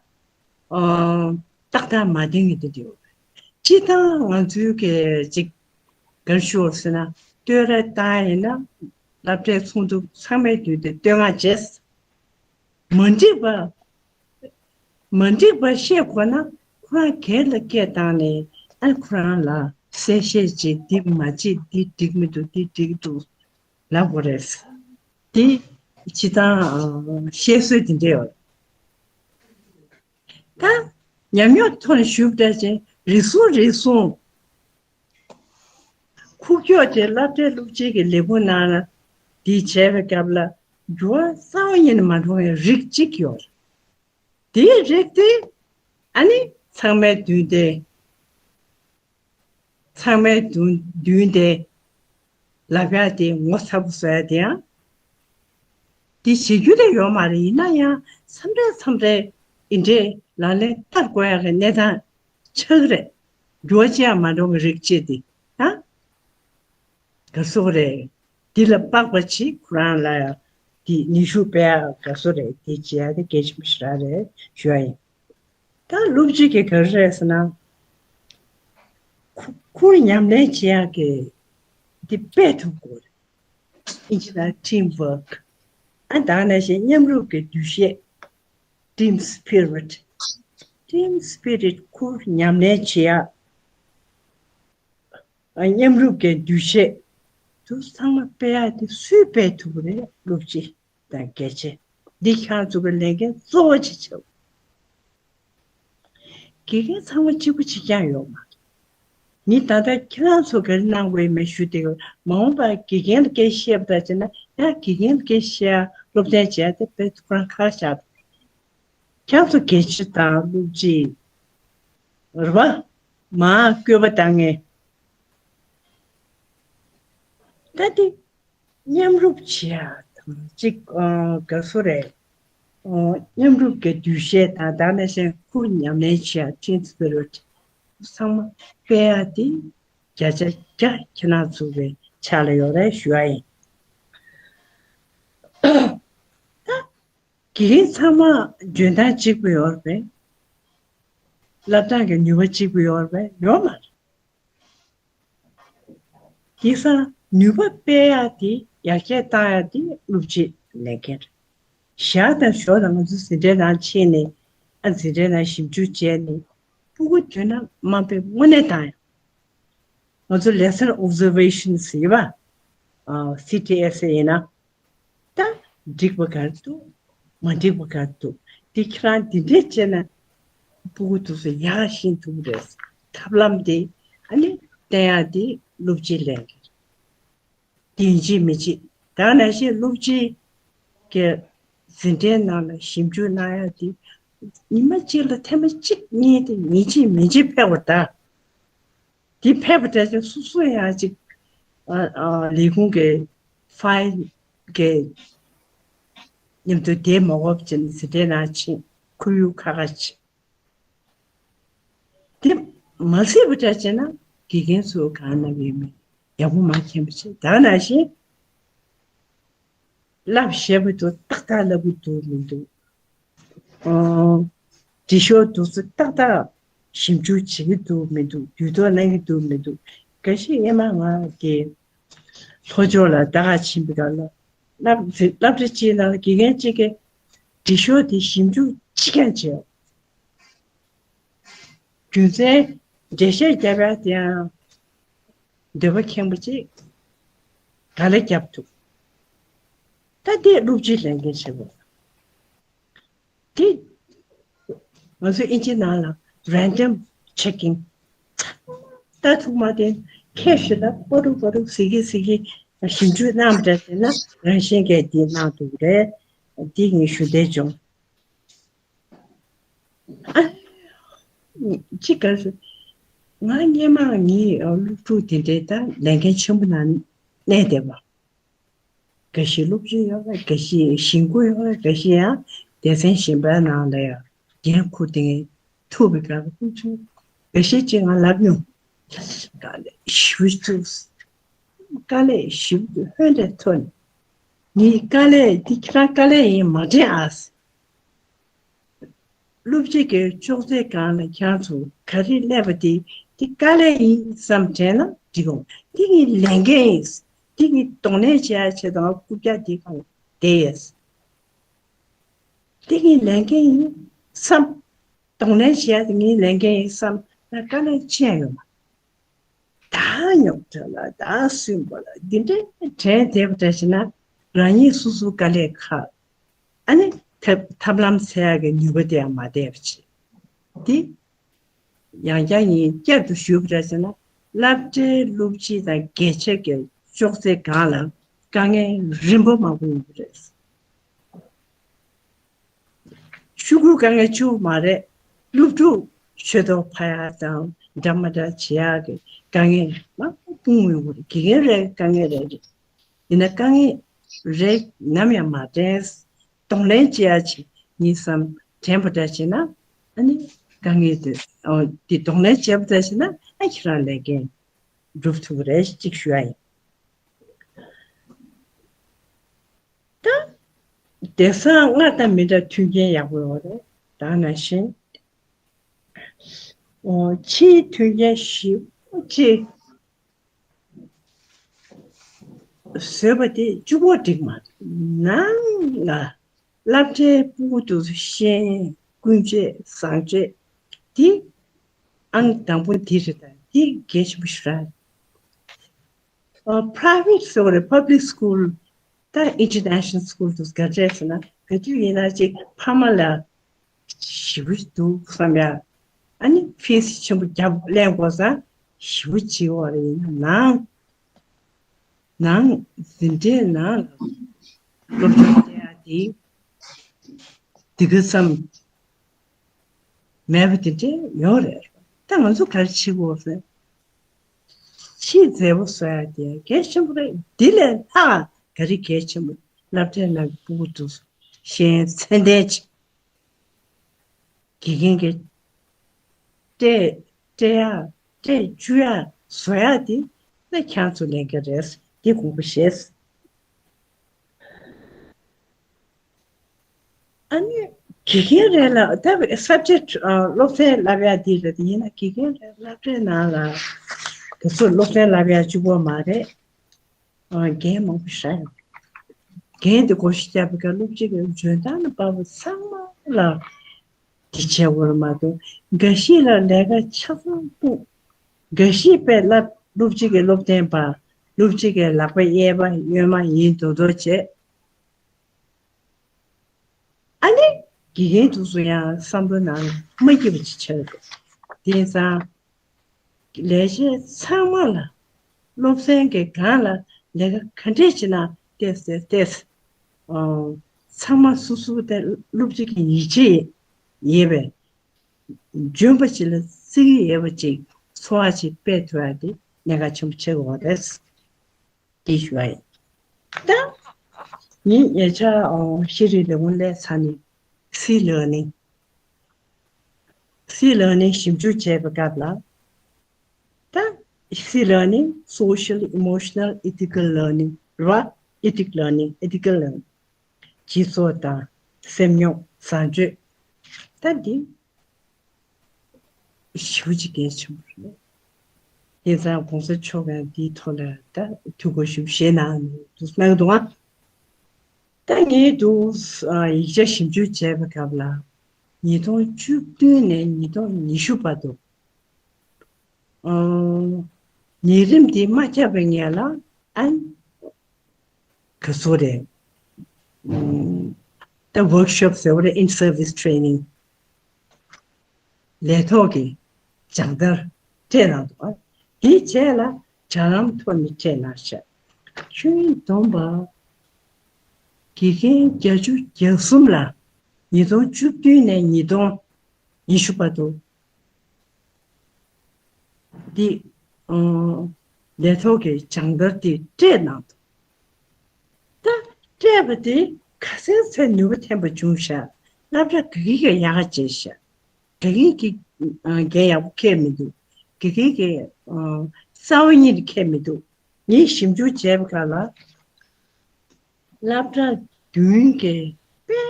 ཨོ་ཏག་ཏག་མ་བསྟན་གྱི་དེ་འདྲ་ཡོད། སྤྱིར་བཏང་ང་ཚོའི་གི་ཅིག་ག་རེ་ཞུ་དགོས་ཟེར་ན། བསྟོད་ར་བཏང་ཡིན་ན་སློབ་གྲྭའི་ཚོགས་འདུ་ཚང་མའི་མདུན་དུ་བསྟོད་བསྔགས་བྱས། མ་འགྲིག་པ། མ་འགྲིག་པ་བཤད་དགོས་ན་ཁོ་རང་སྒེར་ལ་སྐད་བཏང་ནས། ཨ་ཁོ་རང་ལ་གསལ་བཤད་བྱེད། འདི་མ་བྱེད། འདི་འགྲིག་མི་འདུག་འདི་འགྲིག་འདུག་ལབ་དགོས་རེད། འདི་སྤྱིར་བཏང་བཤད་སྲོལ་འདི་འདྲ་ཡོད། ད་ཉམས་མྱོང་ཐོག་ནས་ཞུས་པ་འདྲ་བྱས་རེ་ཟུང་རེ་ཟུང་ཁུག་ཀྱོག་དེ་སློབ་གྲྭའི་སློབ་སྤྱི་གི་ལས་ཁུངས་ནང་ལ་འདི་བྱས་པའི་སྐབས་ལ་འགྱུར་བ་རྩ་བ་ཉིད་ནས་མ་འགྲོ་བའི་རིགས་གཅིག་ཡོད། དེའི་རིགས་དེ་ཨ་ནི་ཚང་མའི་མདུན་དེ། ཚང་མའི་མདུན་མདུན་དེ་ལབ་ཡ་དེ་ངོ་ཚ་པོ་བཟོ་ཡ་དེ་ཡང་། དེ་བྱེད་རྒྱུ་དེ་ཡོད་མ་རེད། ཡིན་ན་ཡང་མཚམས་རེ་མཚམས་རེ་འདི་འདྲའི་ལག་ལེན་བསྟར་དགོས་ཡ་གི་གནས་སྟངས་ཆགས་ཀྱི་རེད། འགྱུར་བ་ཅི་ཡང་མ་འགྲོ་གི་རིགས་གཅིག་དེ་ད་ག་སོག་རེད། འདི་ལ་དཔག་པ་ཅིག་ཁོ་རང་ལ་ཡང་འདི་ནུས་ཤུགས་སྤེལ་ཡ་ག་སོག་རེད། འདི་བྱེད་ཡ་དེ་གལ་ཆེན་པོ་ཞིག་རང་རེད་ཞུ་ཡ་ཡིན། ད་སློབ་སྤྱི་གིས་ག་རེ་རེད་ཟེར་ན། ཁུར་ཉམས་ལེན་བྱེད་ཡག་གི་འདི་སྤེལ་ཐུབ་དགོས་རེད། ཨིན་ཇི་ནང་team work། ཨ་ད་ནང་བཞིན་མཉམ་རུབ་ཀྱི་འདུ་ཤེས། Team spirit། Team spirit། ཁུར་ཉམས་ལེན་བྱེད་ཡག་ཨ་མཉམ་རུབ་ཀྱི་འདུ་ཤེས་དེ་ཚང་མ་སྤེལ་ཡག་དེ་སུས་སྤེལ་ཐུབ་ཀྱི་རེད། སློབ་སྤྱི་དང་དགེ་ཆེ། འདི་ཁྱེད་རང་ཚོ་གི་ལས་འགན་གཙོ་བོ་ཅིག་ཆགས། དགེ་རྒན་ཚང་མ་གཅིག་པ་གཅིག་རྐྱང་ཡོད་མ་རེད། ངས་ད་ལྟ་ཁྱེད་རང་ཚོ་ག་རེ་གནང་དགོས་ཡིན་མིན་ཞུ་བསྡད་ཡོད། མ་འོངས་པར་དགེ་རྒན་ལ་སྐད་བཤད་པ་དང་བྱས་ན་ཡང་དགེ་རྒན་ལ་སྐད་བཤད་ཡ་སློབ་ཚན་བྱས་ཏེ་དཔེ་ཁོ་རང་ཁག་བཞག་ཁྱེད་ཚོ་དགེ་ཆེ་དང་སློབ་སྤྱི་རེད་པ། མར་བསྐོས་པ་བཏང་ངེས། ད་དེ་མཉམ་རུབ་བྱེད་ཡ་དང་གཅིག་ཨ་དགའ་བསུ་རེད། ཨ་མཉམ་རུབ་ཀྱི་འདུ་ཤེས་དང་ད་ནང་བཞིན་ཁུར་ཉམས་ལེན་བྱེད་ཡ་team spirit ཚང་མ་སྤེལ་ཡ་དེ་བརྒྱ་ཆ་བརྒྱ་ཁྱེད་རང་ཚོ་གི་ཕྱག་ལ་ཡོད་རེད་ཞུ་ཡ་ཡིན། ད་དགེ་རྒན་ཚང་མ་འཇོན་ཐང་གཅིག་པ་ཡོད་རེད་པས། བསླབ་སྟངས་ཀྱི་ནུས་པ་གཅིག་པ་ཡོད་རེད་པས། ཡོད་མ་རེད། དེང་སང་ནུས་པ་སྤེལ་ཡག་དེ་ཡར་རྒྱས་བཏང་ཡག་དེ་སློབ་སྤྱིའི་ལས་འགན་རེད། ཞར་དང་ཞོར་ལ་ང་ཚོ་འཛིན་གྲྭའི་ནང་ཕྱིན་ནས་ཨ་འཛིན་གྲྭའི་ནང་ཞིབ་འཇུག་བྱས་ནས་སྤུ་གུ་དུས་ནམ་དམའ་འབེབས་དངོས་གནས་བཏང་ཡག་ང་ཚོ་lesson observation ཟེར་བ། ཨ་སི་ཊི་ཨེ་སི་ཨེ་ཡིན་ན། ད་འགྲིག་པ་ག་རེ་འདུག་མ་འགྲིག་པ་ག་རེ་འདུག་འདི་ཁྱེད་རང་འདི་འདྲས་བྱས་ན་སྤུ་གུ་དེ་ཚོ་ཡག་ཤེས་ཐུབ་རེད། ཐབས་ལམ་དེ་ཨ་ནི་བསྟན་ཡག་དེ་སློབ་སྤྱིའི་ལས་འགན་རེད། དེ་ཡིན་གཅིག་མིན་གཅིག་ད་ནང་བཞིན་སློབ་སྤྱི་གི་འཛིན་གྲྭའི་ནང་ལ་ཞིབ་འཇུག་གནང་ཡག་དེ་ཉི་མ་གཅིག་ལ་ཐེངས་མ་གཅིག་གཉིས་དེ་ཡིན་གཅིག་མིན་གཅིག་ཕེབས་པ་ད། དེ་ཕེབས་པ་འདྲ་ཅིག་སོ་སོ་ཡང་ཅིག་ཨ་ཨ་ལས་ཁུངས་ཀྱི་ཕའིལ་གྱི་མཉམ་དུ་བསྡད་མ་དགོས་པ་བྱས་ནས་འཛིན་གྲྭའི་ནང་ཕྱིན་ཁོར་ཡུག་ཁ་ཁ་ཕྱིན། དེ་མ་ཟད་པ་འདྲ་བྱས་ན་དགེ་རྒན་ཚོ་གང་ན་ཡོད་མེད་ཡག་པོ་མ་མཁྱེན་པ་བྱས། ད་ནང་བཞིན་བསླབ་ཞེས་པ་དེ་ཏག་ཏག་བསླབ་ཀྱི་འདུག་མི་འདུག་ཨོ། འབྲི་ཤོག་འདུག་སེ་ཏག་ཏག་ཞིབ་འཇུག་བྱེད་ཀྱི་འདུག་མི་འདུག་དུས་ཐོག་གནང་གི་འདུག་མི་འདུག་འགའ་ཤས་སྔོན་མ་ང་གི་ལྷོ་ཕྱོགས་ལ་ཟླ་ཁ་ཕྱིན་པའི་སྐབས་ལ་སློབ་སློབ་གྲྭ་གཅིག་ནང་ལ་དགེ་རྒན་གཅིག་གིས་འབྲི་ཤོག་དེ་ཞིབ་འཇུག་གཅིག་ཀྱང་བྱས། རྒྱུ་མཚན་འགྲེལ་བཤད་རྒྱབ་ཡ་དེའང་འདོད་པ་ཁེངས་པོ་ཅིག་ག་ལེར་རྒྱབ་ཐུབ། ད་དེ་སློབ་སྤྱིའི་ལས་འགན་ཆེ་བོ། དེ་ང་ཚོ་ཨིན་ཇི་ནང་ལ་random checking ལྟ་ཐུབ་མ་དེ་ཁྱེད་ཞུ་ན་པ་རུ་པ་རུ་ཟི་གི་ཟི་གི་ཞིབ་འཇུག་གནང་བ་འདྲ་ཟེར་ན་རང་བཞིན་གྱིས་དེ་གནང་འདུག་རེད། དེ་ངས་ཞུ་འདོད་བྱུང་། ཨ། ཅི་ག་ཟེར། ང་སྔོན་མ་ངའི་སློབ་ཕྲུག་དེ་འདྲའི་ད་ལས་འགན་ཆེན་པོ་ནང་གནས་བསྡད་པ། འགའ་ཞིག་སློབ་སྦྱོང་ཡོད་རེད། འགའ་ཞིག་གཞིས་འགོ་ཡོད་རེད། འགའ་ཞིག་ཡང་སྡེ་ཚན་གཞན་པའི་ནང་ལ་ཡང་འགན་འཁུར་ཏེ་ཐུག་པའི་སྐབས་ཁོང་ཚོས་འགའ་ཤས་ཅིག་ང་ལབ་མྱོང་། དཀའ་ལས་ཞེ་པོ་ཅིག་དཀའ་ལས་ཞེ་པོ་ཅིག་ཧོན་རེ་ཐོན། ངའི་དཀའ་ལས་འདི་ཁྱེད་རང་དཀའ་ལས་ཡིན་མ་དྲན་ཨ། སློབ་སྤྱི་གི་ཅོག་ཙེ་སྒང་ལ་ཁྱེད་ཚོ་ག་རེ་སླེབས་པ་དེ་དེ་དཀའ་ལས་ཡིན་བསམ་དྲན་ན་འགྲིག་གོ། དེ་ངའི་ལས་འགན་ཡིན། དེ་ངའི་གདོང་ལེན་བྱེད་ཡ་ཆེད་དུ་ང་རྐུབ་བཀྱག་དེ་སྒང་ལ་བསྡད་ཡས། དེ་ངའི་ལས་འགན་ཡིན་བསམ། གདོང་ལེན་བྱེད་ཡ་དེ་ངའི་ལས་འགན་ཡིན་བསམ་ན་དཀའ་ལས་ཅི་ཡང་ཡོད་མ་རེད། ད་རྙོག་དྲ་ལ་ད་སུན་པོ་ལ་འདི་འདྲའི་དྲན་བསྡད་པ་འདྲ་ཞིག་ན་རང་ཉིད་སོ་སོའི་དཀའ་ལས་ཁག་ཨ་ནི་ཐབས་ཐབས་ལམ་འཚོལ་ཡག་གི་ནུས་པ་དེ་ཡང་མ་བསྡད་པ་བྱེད། འདི་ཡང་བསྐྱར་ངས་བསྐྱར་དུ་ཞུས་པ་འདྲ་ཞིག་ན་སློབ་གྲྭའི་སློབ་སྤྱི་དང་དགེ་ཆེ་གི་ཅོག་ཙེ་སྒང་ལ་དཀའ་ངལ་རིམ་པ་མང་པོ་ཡོང་གི་རེད། ཤོག་གུའི་དཀའ་ངལ་གཅིག་པུ་མ་རེད། སློབ་ཕྲུག་ཆོས་ཐོག་ཕ་ཡ་དང་འདྲ་མ་འདྲ་བྱེད་ཡག་གི་དཀའ་ངལ་མང་པོ་སྤུངས་ཡོང་གི་རེད། དགེ་རྒན་རེད། དཀའ་ངལ་རེད་རེད། ཡིན་ན་དཀའ་ངལ་རེད་ནམ་ཡང་མ་དྲན། གདོང་ལེན་བྱེད་ཡག་ཅིག་ཡིན་བསམ་དྲན་པ་འདྲ་བྱས་ན་ཨ་ནི་དཀའ་ངལ་དེ་ཨོ་དེ་གདོང་ལེན་བྱས་པ་འདྲ་བྱས་ན་ཨ་ཁྱེད་རང་ལས་འགན་སྒྲུབ་ཐུབ་ཀྱི་རེད་ཅིག་ཞུ་ཡ་ཡིན། ད། དེང་སང་སྔར་དང་མི་འདྲ་མཐུན་རྐྱེན་ཡག་པོ་ཡོད་རེད། ད་ནང་བཞིན། ཨོ། ཕྱིའི་མཐུན་རྐྱེན་ཞེ་པོ་ཅིག་བཟོས་པ་དེ་གཅིག་པོ་འགྲིག་མ་རེད། ནང་ལ་སློབ་གྲྭའི་ཕྲུ་གུ་དེ་ཚོ་ཤེས་ཡོན་ཀུན་སྤྱོད་བཟང་སྤྱོད་དེ་ཨང་དང་པོ་དེ་རེད། ད་དེ་གལ་ཆེན་པོ་ཞིག་རེད། ཨ། private ཟེར་བ་རེད། public school ད་international school དུ་ག་འདྲས་ཟེར་ན་ག་དུས་ཡིན་ན་ཅིག་ཕ་མ་ལ་ཞེ་པོ་འདུག་བསམ་ཡ། ཨ་ནི་fees ཆེན་པོ་རྒྱབ་ལེན་དགོས་ས་ཞེ་པོ་ཅིག་ཡོད་རེད། ཡིན་ན་ནང་ནང་འཛིན་གྲྭའི་ནང་ལ་སློབ་སྦྱོང་བྱེད་ཡ་དེ་དེ་ག་ཙམ་མེད་པ་དེ་འདྲས་ཡོད་རེད། ད་ང་ཚོ་ག་རེ་བྱེད་དགོས་ཟེར། ཕྱིའི་མཛའ་བོ་བཟོ་ཡ་དེ་གལ་ཆེན་པོ་རེད། འདི་ལས་ལྷག་ག་རེ་གལ་ཆེན་པོ། སློབ་གྲྭའི་ནང་གི་ཕྲུ་གུ་ཚོ་ཤེས་ཡོན་ཚད་ལྡན་ཅིག་དགེ་རྒན་གྱིས་སྤྲད་སྤྲད་ཡ་སྤྲད་བཅུག་ཡ་བཟོ་ཡ་དེ་ད་ཁྱེད་ཚོ་ལས་འགན་རེད། དེ་དགོངས་པ་བཞེས། ཨ་ནི་དགེ་རྒན་རེད་ལ་ད་subject ཨ་སློབ་ཚན་བསླབ་ཡ་འདི་རེད། ཡིན་ན་དགེ་རྒན་རེད། སློབ་གྲྭའི་ནང་ལ་དེ་ཚོ་སློབ་ཚན་བསླབ་ཡ་གཅིག་པོ་མ་རེད། ཨ་འགན་མང་པོ་ཞིག་རེད། འགན་དེ་བགོ་བཤའ་རྒྱབ་པའི་སྐབས་སློབ་སྤྱི་གི་འཇོན་ཐང་ལ་དཔག་པ་ཚང་མ་ལ་དེ་བྱེད་དགོས་རེད་མ་གཏོགས་འགའ་ཞིག་ལ་ལས་ཀ་ཆ་ཚང་སྤུངས། འགའ་ཞིག་དཔེ་བསླབ་སློབ་སྤྱི་གི་སློབ་སྟོན་པ་སློབ་སྤྱི་གི་ལག་པ་གཡས་པ་གཡོན་མ་ཡིན་མདོག་མདོག་བྱེད། ཨ་ནི་དགེ་རྒན་དེ་ཚོ་ཡང་བསམ་བློ་ནང་ལ་མ་སྐྱིད་པ་ཅིག་ཆགས་འདུག་དེང་སང་ལས་བྱེད་ཚང་མ་ལ་སློབ་ཚན་གྱི་སྒང་ལ་ལས་ཀ་ག་འདྲས་བྱེད་ན་ཏོག་ཙམ་ཏོག་ཙམ་ཨོ་ཚང་མ་སོ་སོ་དེ་སློབ་སྤྱི་གི་ཡིད་ཆེས་ཡོད་པའི་འཇོན་པ་ཅིག་ལ་བརྩི་གི་ཡོད་པ་ཅིག་འཚོ་བ་ཅིག་སྤེལ་ཐུབ་ཡ་དེ་གནད་འགག་ཆེན་པོ་ཆགས་ཀྱི་ཡོད་རེད། དེ་ཞུ་བ་ཡིན། ད་ངའི་ཉེ་ཆར་ཨོ་ཤེས་རིག་ལས་ཁུངས་སླེབས་ཚར་ནས་སི་ལར་ནིང་སི་ལར་ནིང་ཞིབ་འཇུག་བྱས་པའི་སྐབས་ལ་ད་སི་ལར་ནིང་social emotional ethical learning རེད་བ། ethic learning ethical learning སྤྱི་ཚོགས་དང་སེམས་མྱོང་བཟང་སྤྱོད་ད་འདི་ཞེ་པོ་ཅིག་གལ་ཆེན་པོ་རེད། དེ་ཙང་གོང་ས་མཆོག་གིས་འདིའི་ཐོག་ལ་ད་ཐུགས་ཁུར་ཞིག་བཞེས་གནང་འདུག་གནང་འདུག་ཨ། ད་ངས་འདུག་ཡིག་ཆ་ཞིབ་འཇུག་བྱས་པའི་སྐབས་ལ་ཉིས་སྟོང་བཅུ་བདུན་ནས་ཉིས་སྟོང་ཉི་ཤུ་བར་དུ། ཨང་། ཉིན་རིམ་འདི་མ་ཁྱབ་པའི་སྔོན་ལ་ཨན། ག་ཚོད་རེད། ཨང་། ད་workshop་ཟེར་བ་རེད། In service training་ལས་ཐོག་གི་སྦྱང་བརྡར་སྤྲད་གནང་འདུག་དེའི་རྗེས་ལ་དྲ་ལམ་ཐོག་ནས་སྤྲད་གནང་ཤག་ཁྱོན་བསྡོམས་པ་དགེ་རྒན་བརྒྱད་ཅུ་གྱ་གསུམ་ལ་ཉིས་སྟོང་བཅུ་བདུན་ནས་ཉིས་སྟོང་ཉི་ཤུ་བར་དུ། འདི། ཨང་། ལས་ཐོག་གི་སྦྱང་བརྡར་འདི་སྤྲད་གནང་འདུག་ད་སྤྲད་པ་དེ་ག་ཚད་ཚད་ནུས་པ་ཐོན་པ་བྱུང་ཤག་སློབ་གྲྭ་དགེ་རྒན་གྱིས་ཡག་ག་བྱས་ཤག་དགེ་རྒན་གྱིས་འགན་ཡག་པོ་འཁྱེར་མི་འདུག་དགེ་རྒན་གྱིས་རྩ་བ་ཉིད་ནས་འཁྱེར་མི་འདུག་ངས་ཞིབ་འཇུག་བྱས་པ་ག་ལ། སློབ་གྲྭ་བདུན་གྱི་དཔེ་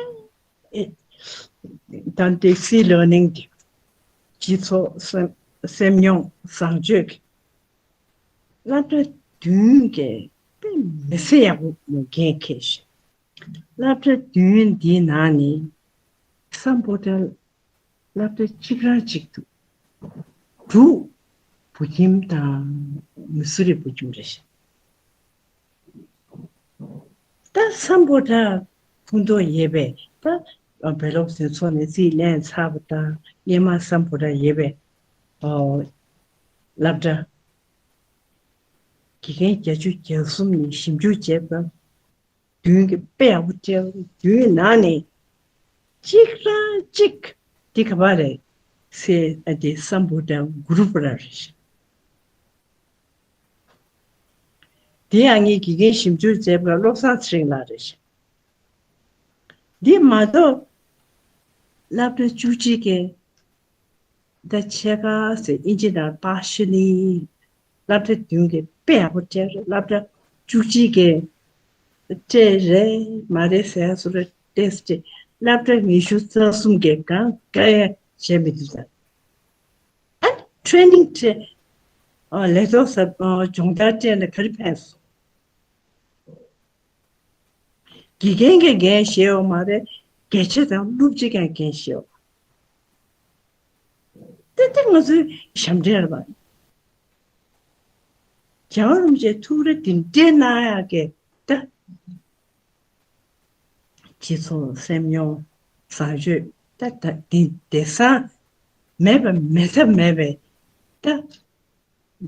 ད་ལྟའི་སི་ལར་ནིང་དེ་སྤྱི་ཚོགས་སེམས་སེམས་མྱོང་བཟང་སྤྱོད་ཀྱི་སློབ་གྲྭ་བདུན་གྱི་དཔེ་མི་སྲིད་ཡག་པོ་འགན་འཁྱེར་ཤག་སློབ་གྲྭ་བདུན་འདིའི་ནང་ནས་སམ་བྷོ་ཊ་སློབ་གྲྭ་གཅིག་རང་གཅིག་ཏུ་དྲུག་བུ་ཁྱིམ་དང་མི་སུ་རི་བུ་ཁྱིམ་རེད་ཤག་ད་སམ་བྷོ་ཊ་ཕུན་ཐོགས་ཡོད་པས་ད་བོད་སློབ་ཟིན་ཚོགས་ནས་རྩིས་ལེན་ཚར་བ་དང་སྔོན་མ་སམ་བྷོ་ཊ་ཡོད་པའི་སློབ་གྲྭ་དགེ་རྒན་བརྒྱད་ཅུ་གྱ་གསུམ་ནས་ཞིབ་འཇུག་བྱས་པ། བདུན་གྱི་དཔེ་ཡག་པོ་སྤྲད། བདུན་ནང་ནས་གཅིག་རང་གཅིག་འདི་ག་པར་རེད་ཟེར་ཨ་དེ་སམ་བྷོ་ཊ་གུ་རུ་པུ་ར་རེད། དེ་ཡང་ངས་དགེ་རྒན་ཞིབ་འཇུག་བྱས་པ་བློ་བཟང་ཚེ་རིང་ལགས་རེད། འདི་མ་གཏོགས་སློབ་གྲྭ་བཅུ་གཅིག་གི་ད་ཕྱེད་ཀ་ཟེར་ཨིན་ཇི་ནང་partially སློབ་གྲྭ་བདུན་གྱི་དཔེ་ཡག་པོ་སྤྲད་རེད། སློབ་གྲྭ་བཅུ་གཅིག་གི་སྤྲད་རེད་མ་རེད་ཟེར་སོ་ར་ཏེས་ཏེ་སློབ་གྲྭ་ཉི་ཤུ་རྩ་གསུམ་གྱི་གང་ག་ཡ་བྱས་མི་འདུག་ད། ཨ་ནི་ཊེ་རེ་ནིང་སྤྲད། ཨ་ལས་ཐོག་ས་ཨ་སྦྱོང་བརྡར་སྤྲད་ནས་ག་རེ་ཕན་སོང་། དགེ་རྒན་གྱིས་འགན་བཞེས་ཡོད་མ་རེད། དགེ་ཆེ་དང་སློབ་སྤྱི་གིས་འགན་བཞེས་ཡོད། ཏེ་ཏེ་ང་ཚོའི་ཞབས་འདྲེན་རེད་པ། རྒྱལ་བ་རིན་པོ་ཆེའི་ཐུགས་རེ་འདི་འདྲའི་གནང་ཡག་གི་ད། སྤྱི་ཚོགས་སེམས་མྱོང་བཟང་སྤྱོད་ད་ད་འདི་བདེ་སང་མེད་པ་མེད་ཐབས་མེད་པའི་ད།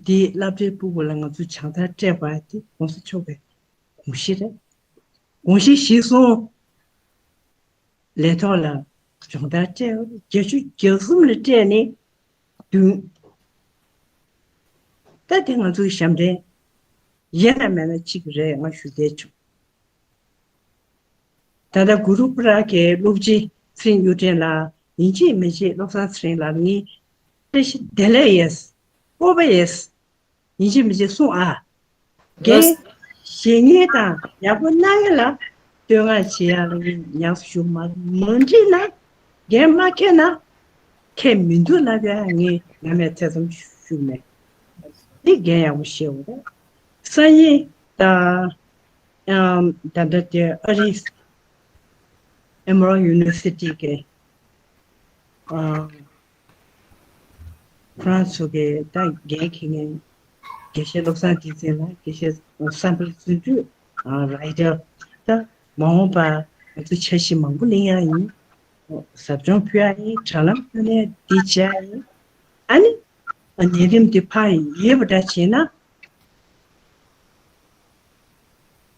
འདིའི་སློབ་གྲྭའི་ཕྲུ་གུ་ལ་ང་ཚོས་སྦྱང་བརྡར་སྤྲད་པ་དེ་གོང་ས་མཆོག་གི་དགོངས་གཞི་རེད། དགོངས་གཞི་གཞིར་བཟུང་ལས་ཐོག་ལ་སྦྱོང་བརྡར་སྤྲད་བརྒྱད་ཅུ་གྱ་གསུམ་ལ་སྤྲད་ནས་བདུན། ད་དེ་ང་ཚོའི་ཞབས་འདྲེན་ཡིན་ན་མིན་ན་གཅིག་རེད་ང་ཞུ་བསྡད་བྱུང་། ད་ལྟ་གུ་རུ་པུ་ར་གི་སློབ་སྤྱི་ཚེ་རིང་གཡུ་སྒྲོན་ལགས་ཡིན་གཅིག་མིན་གཅིག་བློ་བཟང་ཚེ་རིང་ལགས་ངས་བཀྲ་ཤིས་བདེ་ལེགས་ཡོད། སྤོབས་པ་ཡོད། ཡིན་གཅིག་མིན་གཅིག་གསུངས་ཨ། འགན་བཞེས་མཁན་དང་ཡག་པོ་གནང་མཁན་ལ་བསྟོད་བསྔགས་བྱེད་ཡག་ལ་ངས་ཉམས་སུ་ཞུགས་མ་མ་འགྲིག་ན་འགན་མ་འཁྱེར་ན་འཁྱེར་མི་འདུག་ལབ་ཡག་ངས་ནམ་ཡང་ཐེ་ཚོམ་ཞུགས་མེད། འདི་འགན་ཡག་པོ་བཞེས་དགོས་རེད། སང་ཉིན་དང་། ཨམ། ད་ལྟ་དེ་ཨ་རིའི་Emory University་གི་ཨ། ཁོ་རང་ཚོ་གི་ད་འགན་འཁྱེར་མཁན་དགེ་བཤེས་བློ་བཟང་བསྟན་འཛིན་ལགས། དགེ་བཤེས་བསམ་འཕེལ་བརྩོན་འགྲུས་ཨ་Ryder། ད་མ་འོངས་པ་ང་ཚོ་འཆར་གཞི་མང་པོ་ལེན་ཡག་ཡིན། ཟབ་སྦྱོང་ཕུལ་ཡག་ཡིན། དྲ་ལམ་ཐོག་ནས་འདི་བྱེད་ཡག་ཡིན། ཨ་ནི་ཨ་ཉིན་རིམ་འདི་ཕར་ཡོད་པ་འདྲ་བྱས་ན།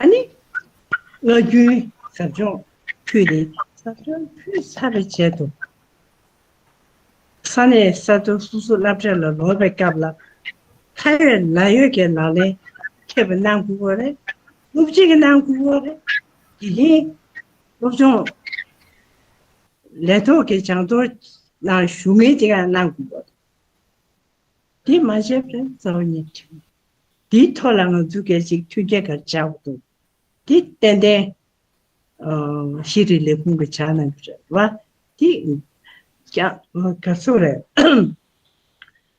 ཨ་ནི། སྔ་རྒྱུན་ཟབ་སྦྱོང་ཕུལ་ཏེ་ཟབ་སྦྱོང་ཕུལ་ཚར་བའི་རྗེས་སུ། ས་གནས་ས་ཐོག་སོ་སོ་སློབ་གྲྭ་ལ་ལོག་པའི་སྐབས་ལ། ཁ་ཡོད་ལག་ཡོད་ཀྱི་ལག་ལེན་མཁས་པ་གནང་དགོས་པ་རེད། སློབ་སྤྱི་གིས་གནང་དགོས་པ་རེད། དགེ་རྒན་སློབ་སྦྱོང་ལས་ཐོག་གི་སྦྱང་ཐོག་ནང་ཞུགས་མཁན་དེ་ག་གནང་དགོས་པ་རེད། དེ་མ་བྱས་པར་རྩ་བ་ཉིད་དྲན། དེའི་ཐོག་ལ་ང་ཚོ་སྐད་ཅིག་མཐུན་རྐྱེན་ག་རེ་སྦྱར་དགོས་འདུག་དེ་ཏན་ཏན་ཨ་ཤེས་རིག་ལས་ཁུངས་ཀྱིས་སྦྱར་གནང་གི་རེད་བ། དེ་ཀྱང་ག་ཚོད་རེད།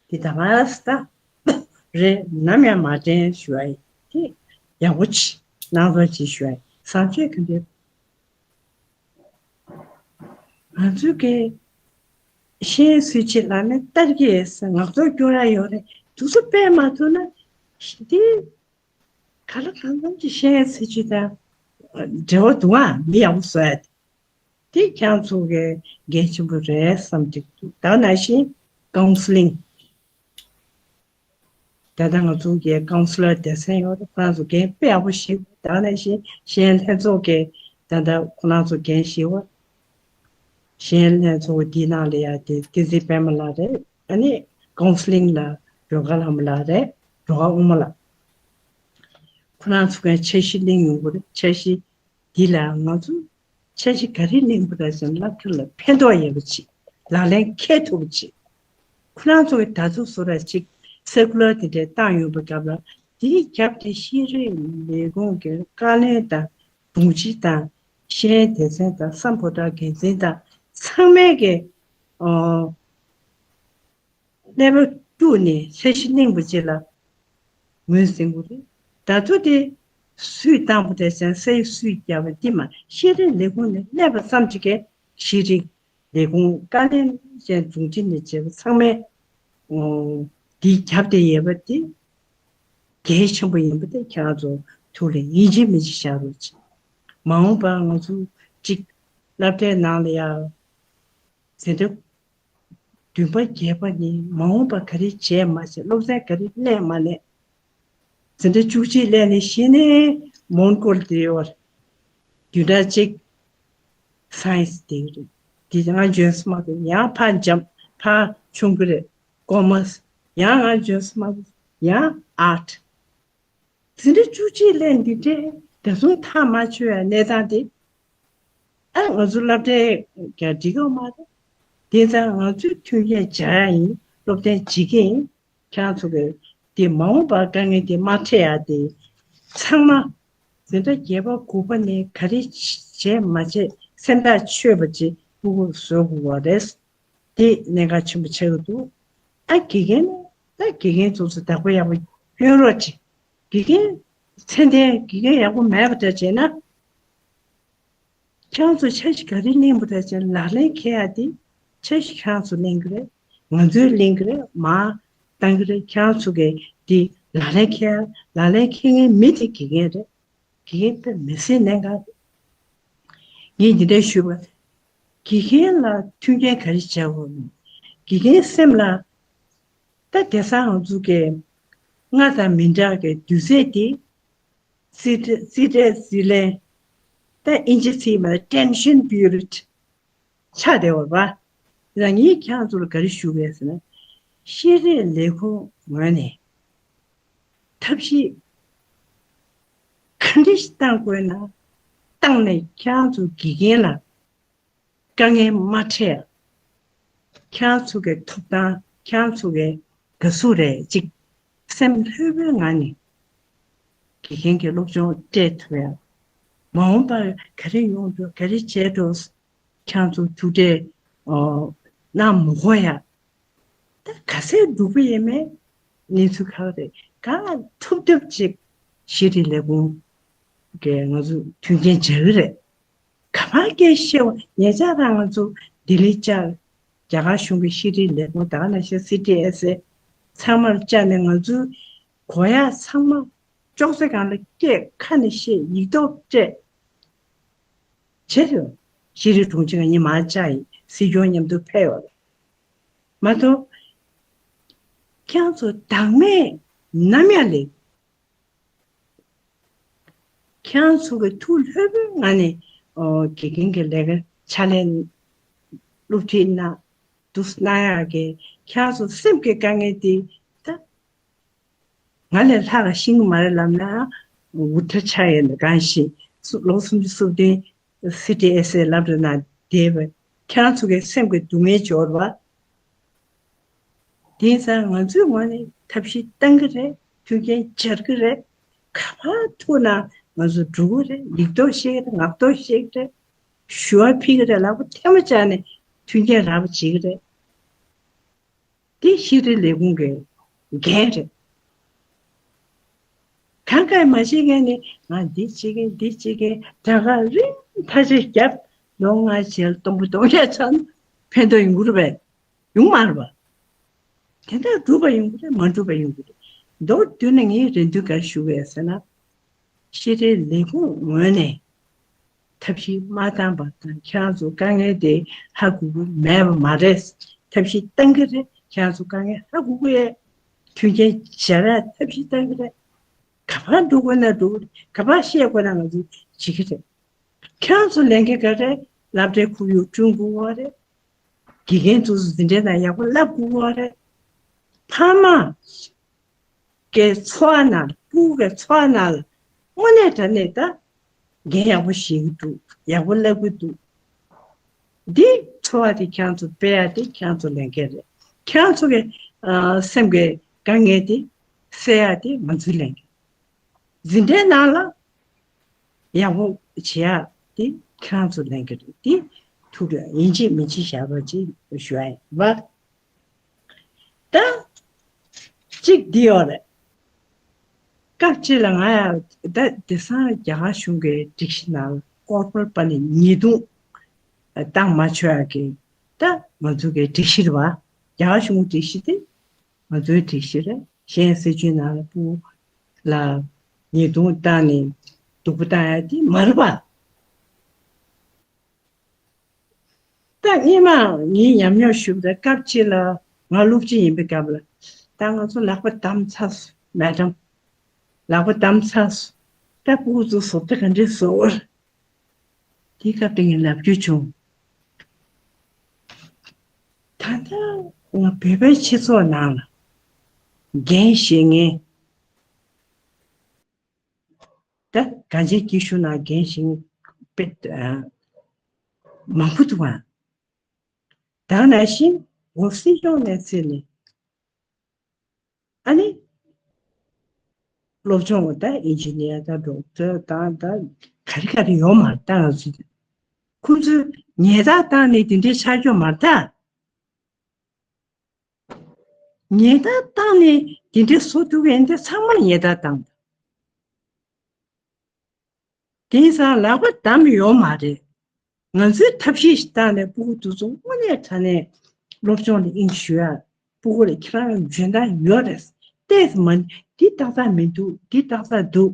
དེ་ད་ག་ས་ད་ རེད། ནམ་ཡང་མ་དྲན་ཞུ་ཡ་ཡིན། དེ་ཡག་པོ་བྱེད་གནང་རོགས་བྱེད་ཞུ་ཡ་ཡིན། བཟང་སྤྱོད་ག་འདྲ། ང་ཚོའི་གི་ཤེས་ཡོན་སྲིད་བྱུས་ལ་ནི་ལྟར་གྱི་ངག་ཐོག་སྐྱོར་ར་ཡོད་རེད། དུས་ཚོད་སྤེལ་མ་ཐུབ་ན་འདི་ག་ལ་གང་འཚམ་གྱི་ཤེས་ཡོན་སྲིད་བྱུས་དང་འབྲེལ་བ་འདུག་ཨ། མི་ཡག་པོ་བཟོ་ཡ་དེ། དེ་ཁྱེད་ཚོ་གི་འགན་ཆེན་པོ་རེད་བསམ་གྱི་འདུག་ད་ནང་བཞིན་ཀའུན་སི་ལིང་། ད་ལྟ་ང་ཚོ་གི་ཀའུན་སི་ལར་སྡེ་ཚན་ཡོད་རེད། ཁོ་རང་ཚོ་འགན་དཔེ་ཡག་པོ་བཞེས། ད་ནང་བཞིན་གཞན་ལྷན་ཚོགས་ཀྱི་ད་ལྟ་ཁོ་རང་ཚོ་འགན་བཞེས་པ། གཞན་ལྷན་ཚོགས་འདིའི་ནང་ལ་ཡ་དེ་བསྟན་འཛིན་པད་མ་ལགས་རེད། ཨ་ནི་ཀའུན་སི་ལིང་ལ་སྒྲོལ་དཀར་ལྷ་མོ་ལགས་རེད། སྒྲོལ་དཀར་དབུ་མ་ལགས། ཁོ་རང་ཚོ་གི་འཆར་གཞི་གླེང་ཡོང་གི་རེད། འཆར་གཞི་འདི་ལ་ང་ཚོ་འཆར་གཞི་ག་རེ་གླེང་དགོས་རེད་ཟེར་ན། སློབ་གྲྭ་ལ་ཕན་ཐོགས་ཡོད་པ་ཅིག་ལག་ལེན་འཁེལ་ཐུབ་པ་ཅིག་ཁོ་རང་ཚོ་གི་ད་དུང་བཟོ་འདྲ་ཅིག་སར་ཀུ་ལར་དེ་འདྲ་བཏང་ཡོང་པའི་སྐབས་ལ། དེའི་རྒྱབ་དེ་ཤེས་རིག་ལས་ཁུངས་ཀྱི་བཀའ་བློན་དང་དྲུང་ཆེ་དང་ཤེས་ཡོན་སྡེ་ཚན་དང་སམ་བྷོ་ཊ་འགན་འཛིན་དང་ཚང་མས་ཀྱི་ཨོ། ཀླད་པ་དཀྲུགས་ནས་འཆར་གཞི་གླེང་བ་ཅིག་ལ་ངོས་ཟིན་དགོས་རེད། ད་དུང་དེ་སུས་བཏང་པ་དེ་ཅང་སའི་སུས་བརྒྱབ་པ་དེ་མ། ཤེས་རིག་ལས་ཁུངས་ནས་སླེབས་པ་ཙམ་ཅིག་གིས་ཤེས་རིག་ལས་ཁུངས་བཀའ་བློན་ཅན་དྲུང་ཆེ་ནས་བྱས་པ་ཚང་མས་ཨོ་དེའི་རྒྱབ་དེ་ཡོད་པ་དེ་གལ་ཆེན་པོ་ཡིན་པ་དེ་ཁྱེད་རང་ཚོ་ཐུགས་ལ་ཡིད་ཆེས་མི་བྱེད་བཞག་རོགས་གྱིས། མ་འོངས་པར་ང་ཚོ་གཅིག་སློབ་གྲྭའི་ནང་ལ་ཡ་འཛིན་གྲྭ་བདུན་པ་བརྒྱད་པ་ནི་མ་འོངས་པ་ག་རེ་བྱས་མ་བྱས། སློབ་ཚན་ག་རེ་སླེབས་མ་སླེབས། འཛིན་གྲྭ་བཅུ་གཅིག་སླེབས་ནས་གཞི་ནས་མོན་གྷོལ་དེ་ཡོད་རེད། བདུན་ཕྲག་གཅིག་སའེན་སི་དེ་རེད། དེ་ང་འཇོན་ས་མ་རེད། ཡང་ཕར་འཇམ་ཕར་ཆུང་གི་རེད། ཀོ་མར་སི་ཡང་ང་འཇོན་ས་མ་རེད། ཡང་ཨར་ཊི། འཛིན་གྲྭ་བཅུ་གཅིག་སླེབས་འདི་འདྲའི་ད་དུང་ཐག་མ་ཆོད་ཡ་གནས་སྟངས་དེ། ཨ་ང་ཚོ་སློབ་གྲྭའི་ཀྱང་འགྲིག་ཡོད་མ་རེད། དེ་ཙང་ང་ཚོས་མཐུན་རྐྱེན་སྦྱར་ཡ་ཡིན། སློབ་ཚན་སྒྲིག་གི་ཡིན། ཁྱེད་རང་ཚོ་གི་དེ་མ་འོངས་པར་དཀའ་ངལ་དེ་མ་འཕྲད་ཡ་དེ། ཚང་མ་འཛིན་གྲྭ་བརྒྱད་པ་དགུ་པ་ནས་ག་རེ་བྱས་མ་བྱས་སེམས་ཐག་ཆོད་པ་ཅིག་ཕྲུ་གུར་བཟོ་དགོས་པ་རེད། དེ་གནད་འགག་ཆེན་པོ་ཆགས་ཀྱི་འདུག་ཨ་དགེ་རྒན་ནི་ད་དགེ་རྒན་ཚོ་ཚོ་བདག་པོ་ཡག་པོ་སྐྱོན་རོགས་གྱིས། དགེ་རྒན་ཚད་ལྡན་དགེ་རྒན་ཡག་པོ་མེད་པ་འདྲ་བྱས་ན། ཁྱེད་རང་ཚོ་འཆར་གཞི་ག་རེ་གླེང་པ་འདྲ་བྱས་ན་ལག་ལེན་འཁེལ་ཡ་དེ་འཆར་གཞི་ཁྱེད་རང་ཚོ་གླེང་གི་རེད། ང་ཚོས་གླེང་གི་རེད། མར་བཏང་གི་རེད། ཁྱེད་རང་ཚོ་གིས་དེ་ལག་ལེན་འཁེལ་ཡ། ལག་ལེན་འཁེལ་མཁན་མི་དེ་དགེ་རྒན་རེད། དགེ་རྒན་དཔེ་མི་སྲིད་གནད་འགག་རེད། ངས་འདི་འདྲ་ཞུས་པ། དགེ་རྒན་ལ་མཐུན་རྐྱེན་ག་རེ་བྱ་དགོས་མིན། དགེ་རྒན་སེམས་ལ། ད་དེང་སང་ང་ཚོ་གི་སྔར་དང་མི་འདྲ་གི་དུས་ཚོད་དེ། རྩིས་སྤྲད་རྩིས་སྤྲད་རྩིས་ལེན། ད་ཨིན་ཇི་ཚིག་མ་ཊེན་ཤན་པི་རི་ཡོ་ཌི་ཆགས་བསྡད་ཡོད་རེད་པ། ང་ངས་ཁྱེད་རང་ཚོ་ལ་ག་རེ་ཞུ་དགོས་ཟེར་ན། ཤེས་རིག་ལས་ཁུངས་ངོས་ནས་ཐབས་ཤེས་ག་འདྲ་ཞིག་བཏང་དགོས་ན་བཏང་ནས་ཁྱེད་རང་ཚོ་དགེ་རྒན་ལ་དཀའ་ངལ་མ་འཕྲད། ཁྱེད་རང་ཚོ་གི་ཐོབ་ཐང་། ཁྱེད་རང་ཚོ་གི་དགའ་བསུ་རེད་ཅིག་སེམས་ལྷོད་པོའི་ངང་ནས་དགེ་རྒན་གྱི་སློབ་སྦྱོང་སྤྲད་ཐུབ་ཡ། མ་འོངས་པར་ག་རེ་ཡོང་འགྲོ། ག་རེ་བྱས་འགྲོ། ཁྱེད་རང་ཚོ་ཐུགས་ཁྲལ་ཨོ་གནང་མི་དགོས་ཡ། ད་ག་ཚད་འགྲོ་གི་ཡོད་མེད་གནས་ཚུལ་ཁག་རེད། གང་ཐུབ་ཐུབ་ཅིག་ཤེས་རིག་ལས་ཁུངས་ཀྱིས་ང་ཚོ་མཐུན་རྐྱེན་སྦྱར་གི་རེད། ག་པར་སྐད་བཤད་པ། ཉེ་ཆར་རང་ང་ཚོ་ལྡི་ལི་བཅར། རྒྱ་གར་གཞུང་གི་ཤེས་རིག་ལས་ཁུངས། ད་ག་ནང་བཞིན་སི་ཊི་ཨེས་ཨེ་ཚང་མར་བཅར་ནས་ང་ཚོའི་གོ་ཡ་ཚང་མ་ཅོག་ཙེ་སྒང་ལ་བཀལ། ཁ་ནས་བཤད། ཡིག་ཐོག་སྤྲད། བྱས་ཏེ་ཤེས་རིག་དྲུང་ཆེ་ང་གཉིས་མར་བཅར་ཡིན། སྲིད་སྐྱོང་མཉམ་དུ་ཕེབས་ཡོད་རེད། མ་གཏོགས་ཁྱེད་རང་ཚོ་བདག་མེད་ནམ་ཡང་ལས། ཁྱེད་རང་ཚོ་གི་ཐུགས་ལྷོད་པོའི་ངང་ནས་ཨོ་དགེ་རྒན་གྱི་ལས་ཀ་ཕྱག་ལས་སློབ་ཁྲིད་གནང་འདུག་གནང་ཡག་གི་ཁྱེད་རང་ཚོ་སེམས་ཀྱི་དཀའ་ངལ་དེ་ད། ང་ལས་ལྷག་ག་ཤེས་ཀྱི་མ་རེད་ལབ་ན་འུར་ཐལ་ཆགས་ཡོད་ན། གང་ཞིག་སུ་ལོ་སུམ་ཅུ་སོ་བདུན་སི་ཊི་ཨེས་ཨེ་སློབ་གྲྭ་ནང་བསྡད་པའི་ཁྱེད་རང་ཚོ་གི་སེམས་ཀྱི་སྡུག་བསྔལ་འབྱོར་བ། དེང་སང་ང་ཚོའི་ངོས་ནས་ཐབས་ཤེས་བཏང་གི་རེད། མཐུན་རྐྱེན་སྦྱར་གི་རེད། ག་པར་ཐུག་ན་ང་ཚོ་འགྲོ་གི་རེད། ཡིག་ཐོག་བཤད་གི་རེད། ངག་ཐོག་བཤད་གི་རེད། ཞུ་བ་ཕུལ་གི་རེད། ལག་པ་ཐལ་མོ་སྦྱར་ནས་མཐུན་རྐྱེན་རག་པ་བྱེད་གི་རེད། དེ་ཤེས་རིག་ལས་ཁུངས་ཀྱི་འགན་རེད། གང་ག་མ་བྱེད་མཁན་ནི་ང་འདི་བྱེད་མཁན་འདི་བྱེད་མཁན་དྲ་ག་རིམ་ཐག་ཆོད་བརྒྱབ། ལོ་ལྔ་བྱས་ལ་སྟོང་པ་སྟོང་རྐྱང་ཆགས་ན་ཕན་ཐོགས་ཡོང་གི་རེད་པས། ཡོང་མ་རེད་པ། དེ་འདྲ་འགྲུབ་པ་ཡོང་གི་རེད། མ་འགྲུབ་པ་ཡོང་གི་རེད། མདོར་བསྡུས་ན་ངས་རེ་འདུན་ག་རེ་ཞུ་གི་ཡོད་ཟེར་ན། ཤེས་རིག་ལས་ཁུངས་ངོས་ནས་ཐབས་ཤེས་མ་བཏང་པ་དང་། ཁྱེད་རང་ཚོ་དཀའ་ངལ་དེ་ཧ་གོ་གི་མེད་པ་མ་རེད། ཐབས་ཤེས་བཏང་གི་རེད། ཁྱེད་རང་ཚོ་དཀའ་ངལ་ཧ་གོ་གི་ཡོད། མཐུན་རྐྱེན་སྦྱར་ཡ་ཐབས་ཤེས་བཏང་གི་རེད། ག་པར་འགྲོ་དགོས་ན་འགྲོ་གི་རེད། ག་པར་བཤད་དགོས་ན་ང་ཚོ་བྱེད་ཀྱི་རེད། ཁྱེད་རང་ཚོ་ལས་འགན་ག་རེ། སློབ་གྲྭའི་ཁོར་ཡུག་བསྐྲུན་དགོས་པ་རེད། དགེ་རྒན་ཚོ་འཛིན་གྲྭའི་ནང་ཡག་པོ་བསླབ་དགོས་པ་རེད། ཕ་མ་གི་འཚོ་བ་ནང་། སྤུ་གུ་གི་འཚོ་བ་ནང་ལ་དངོས་གནས་དྲང་གནས་ད་འགན་ཡག་པོ་བཞེས་ཀྱི་འདུག་ཡག་པོ་བསླབ་ཀྱི་འདུག་འདི་འཚོ་བ་དེ་ཁྱེད་རང་ཚོ་སྤེལ་ཡ་དེ་ཁྱེད་རང་ཚོ་ལས་འགན་རེད། ཁྱེད་རང་ཚོ་གི་ཨ་སེམས་ཀྱི་དཀའ་ངལ་དེ་སེལ་ཡ་དེ་ང་ཚོའི་ལས་འགན། འཛིན་གྲྭའི་ནང་ལ་ཡག་པོ་བྱེད་ཡ་དེ་ཁྱེད་རང་ཚོ་ལས་འགན་རེད། དེ་ཐུགས་ལ་ཡིན་གཅིག་མིན་གཅིག་བཞག་རོགས་གྱིས་ཞུ་ཡ་ཡིན་པ། ད་གཅིག་འདི་ཡོད་རེད། སྐབས་གཅིག་ལ་ང་ཡང་ད་དེང་སང་རྒྱ་གར་གཞུང་གི་སྒྲིག་གཞི་ནང་ལ་ཀོར་པོ་རེཊ་པ་ནི་ཉེས་རྡུང་བཏང་མ་ཆོག་ཡ་གི་ད་ང་ཚོ་གི་སྒྲིག་གཞི་རེད་པ། རྒྱ་གར་གཞུང་གི་སྒྲིག་གཞི་དེ་ང་ཚོའི་སྒྲིག་གཞི་རེད། གཞན་སྲིད་བྱུས་ནང་ལ་སྤུ་གུ་ལ་ཉེས་རྡུང་བཏང་ནས་སྡུག་པོ་བཏང་ཡ་དེ་མ་རེད་པ། ད་སྔོན་མ་ངའི་ཉམས་མྱོང་ཞུས་པ་དང་། སྐབས་གཅིག་ལ་ང་སློབ་སྤྱི་ཡིན་པའི་སྐབས་ལ། ད་ང་ཚོ་ལག་པ་བསྡམས་ཚར་སོང་། མེ་ཌམ། ལག་པ་བསྡམས་ཚར་སོང་། ད་སྤུ་གུ་ཚོ་བཟོ་ལྟ་ག་འདྲས་བཟོ་དགོས། དེའི་སྐབས་དེ་ངས་ལབ་རྒྱུ་བྱུང་། ད་ལྟ་ང་བོད་པའི་སྤྱི་ཚོགས་ནང་ལ་འགན་བཞེས་མཁན། ད་གངས་ཅན་སྐྱིད་གཤོངས་ནང་འགན་བཞེས་མཁན་དཔེ་ཨ་མང་པོ་འདུག་ཨ། ད་ག་ནང་བཞིན་འོ་སྲིད་སྐྱོང་ནས་ཚུད་ནས། ཨ་ནི་སློབ་སྦྱོང་། ད་ཨིན་ཇི་ནི་ཡར་དང་ཌོག་ཊར་དང་ད་ག་རེ་ག་རེ་ཡོད་མ་རེད། ད་ང་ཚོ་ཁོང་ཚོས་ཉེས་རྡུང་བཏང་ནས་དེ་འདྲའི་ཆགས་ཀྱི་ཡོད་མ་རེད་ད། ཉེས་རྡུང་བཏང་ནས་དེ་འདྲའི་བཟོ་ཐུབ་མཁན་དེ་ཚང་མར་ཉེས་རྡུང་བཏང་། དེང་སང་ལག་པ་བསྡམས་ཡོད་མ་རེད། ང་ཚོས་ཐབས་ཤེས་ཤིག་བཏང་ནས་སྤུ་གུ་དེ་ཚོ་དངོས་གནས་དྲང་གནས་སློབ་སྦྱོང་ལ་དབྱིངས་ཞུགས་ཡ། སྤུ་གུ་ལ་ཁྱེད་རང་ལ་འཇོན་ཐང་ཡོད་རེད། ཏོག་ཙམ་མ་འདི་ཏག་ཏག་མི་འདུག་འདི་ཏག་ཏག་འདུག་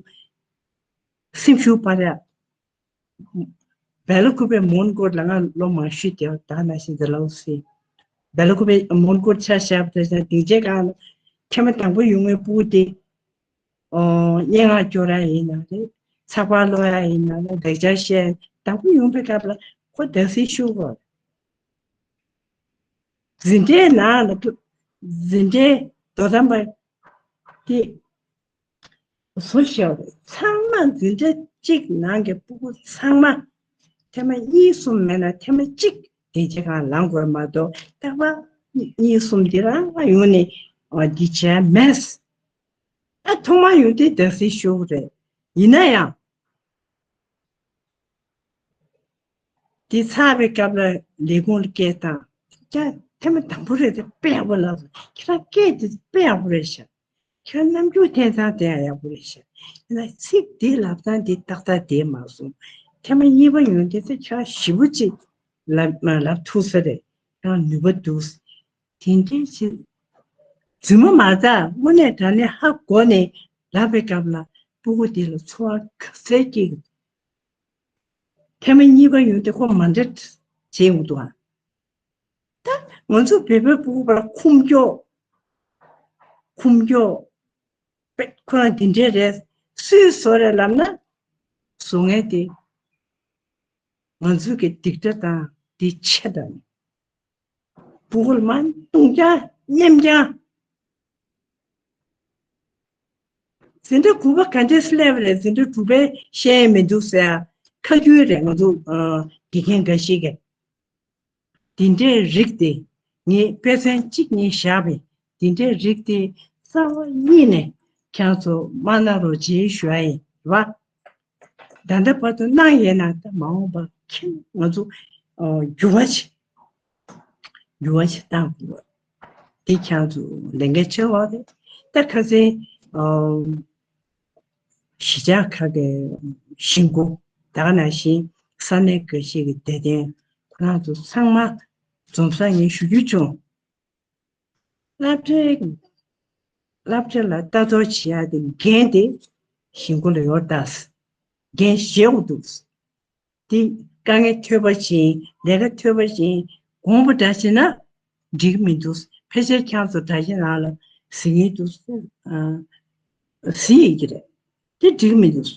སེམས་ཤུགས་སྤར་ཡ། སྦེལ་ཀུ་པེ་མོན་གྷོ་ལ་ང་ལོ་མང་ཤོས་བསྡད་པ། ད་ནང་བཞིན་དེ་ལ་འོ་སི། སྦེལ་ཀུ་པེ་མོན་གྷོ་ཆ་བཞག་པ་དང་། སྡིངས་ཆའི་སྒང་ལ་ཐེངས་མ་དང་པོ་ཡོང་བའི་སྤུ་གུ་དེ། ཨོ། སྙན་ངག་སྐྱོར་ཡ་ཡིན་ན་རེད། ཚགས་པར་ཀློག་ཡ་ཡིན་ན་རེད། ལེགས་སྦྱར་བཤད། དང་པོ་ཡོང་པའི་སྐབས་ལ་ཁོ་དག་སེལ་ཞུ་དགོས། འཛིན་གྲྭའི་ནང་ལ་ཐུག་འཛིན་གྲྭའི་དོ་དམ་པ་དེ་བཟོ་ཤེས་པ་རེད། ཚང་མ་འཛིན་གྲྭ་གཅིག་ནང་གི་སྤུ་གུ་ཚང་མ་ཐེངས་མ་གཉིས་གསུམ་མེད་ན་ཐེངས་མ་གཅིག་སྡིངས་ཆའི་སྒང་ལངས་དགོས་མ་གཏོགས། རྟག་པར་གཉིས་གསུམ་འདི་རང་ཡོང་ནས་འདི་བྱས་མེད། ཨ། ཐོག་མར་ཡོང་དུས་དག་སེལ་ཞུ་གི་རེད། ཡིན་ན་ཡང་། དེ་ཚར་བའི་སྐབས་ལ་ལས་ཁུངས་ལ་སྐད་བཏང་། ཀྱ། ཐེངས་མ་དང་པོ་རེད་དེ། དཔེ་ཡག་པོ་ལབ་སོང་། ཁྱེད་རང་སྐད་དེ་དཔེ་ཡག་པོ་རེད་ཤག་ཁྱེད་རང་རྣམ་འགྱུར་འཐེན་སྟངས་དེ་ཡང་ཡག་པོ་རེད་ཤག་ཡིན་ན་ཚིག་དེ་ལབ་སྟངས་དེ་ཏག་ཏག་བསྡད་མ་སོང་། ཐེངས་མ་གཉིས་པ་ཡོང་དུས་ད་ཁྱེད་རང་ཞེ་པོ་ཅིག་ལབ་ལབ་ཐུབ་ས་རེད། ཁྱེད་རང་ནུས་པ་འདུག་དེ་འདྲའི་ཅིག་རྫུན་མ་མ་རེད། དངོས་གནས་དྲང་གནས་ཧ་གོ་ནས་ལབ་པའི་སྐབས་ལ་སྤུ་གུ་དེ་ལ་ཚོར་བ་ག་ཚད་སྐྱེ་གི། ཐེངས་མ་གཉིས་པ་ཡོང་དུས་ཁོ་མ་འདྲ་བྱེད་ཡོང་འདུག་ཨ། ད་ང་ཚོ་བོད་པའི་སྤུ་གུ་བར་ཁུམ་སྐྱོ། ཁུམ་སྐྱོ། པེ། ཁོ་རང་འདི་འདྲའི་རེད། སུས་བཟོ་རེད་ལབ་ན། བཟོ་མཁན་དེ་ང་ཚོ་གི་སྡིག་སྒྲ་དང་དེ་ཆེ་དང་། སྤུ་གུ་ལ་མར་བརྡུང་རྐྱང་། མནན་རྐྱང་། འཛིན་གྲྭ་དགུ་པ་ག་འདྲས་སླེབས་རེད། འཛིན་གྲྭ་དྲུག་པའི་ཤེས་ཡས་མི་འདུག་ཟེར་ཡ་ཁ་རྒྱུན་རེད། ང་ཚོ་ཨ་དགེ་རྒན་འགའ་ཞིག་གིས། འདི་འདྲའི་རིགས་དེ་ངས་དཔེ་མཚོན་གཅིག་ངས་བཞག་པས། འདི་འདྲའི་རིགས་དེ་རྩ་བ་ཉིད་ནས་ཁྱེད་ཚོ་མ་གནང་རོགས་བྱེད་ཞུ་ཡ་ཡིན་པ། ད་ལྟ་བར་དུ་གནང་ཡོད་ན། ད་མ་འོངས་པ་ཁྱེད་ང་ཚོ་ཨ་འགྱུར་བ་ཞིག་འགྱུར་བ་ཞིག་གཏང་དགོས། འདི་ཁྱེད་ཚོ་ལས་འགན་ཆེ་བ་རེད། ད་ཁ་སང་ཨ་ གཞིས་ཆགས་ཁག་གི་གཞིས་འགོ། ད་ག་ནང་བཞིན་ས་གནས་འགའ་ཤས་ཀྱི་སྡེ་ཚན་ཁོ་རང་ཚོ་ཚང་མ་འཛོམས་ས་ངས་ཞུ་རྒྱུ་བྱུང་། སློབ་གྲྭའི་སློབ་གྲྭ་ལ་ལྟ་རྟོག་བྱེད་ཡ་དེ་འགན་དེ་གཞིས་འགོ་ལ་ཡོད་ད། འགན་བཞེས་དགོས་འདུག། དེ་དཀའ་ངལ་ཐོན་པ་བཞིན་ལས་ཀ་ཐོན་པ་བཞིན་དགོངས་པ་འདྲ་བྱས་ན་འགྲིག་མི་འདུག། ཕལ་ཆེར་ཁྱེད་ཚོ་དྲ་རྒྱའི་ནང་ལ་གཟིགས་ངེས་འདུག། ཨ། གཟིགས་ཡོད་ཀྱི་རེད། དེ་འགྲིག་མི་འདུག།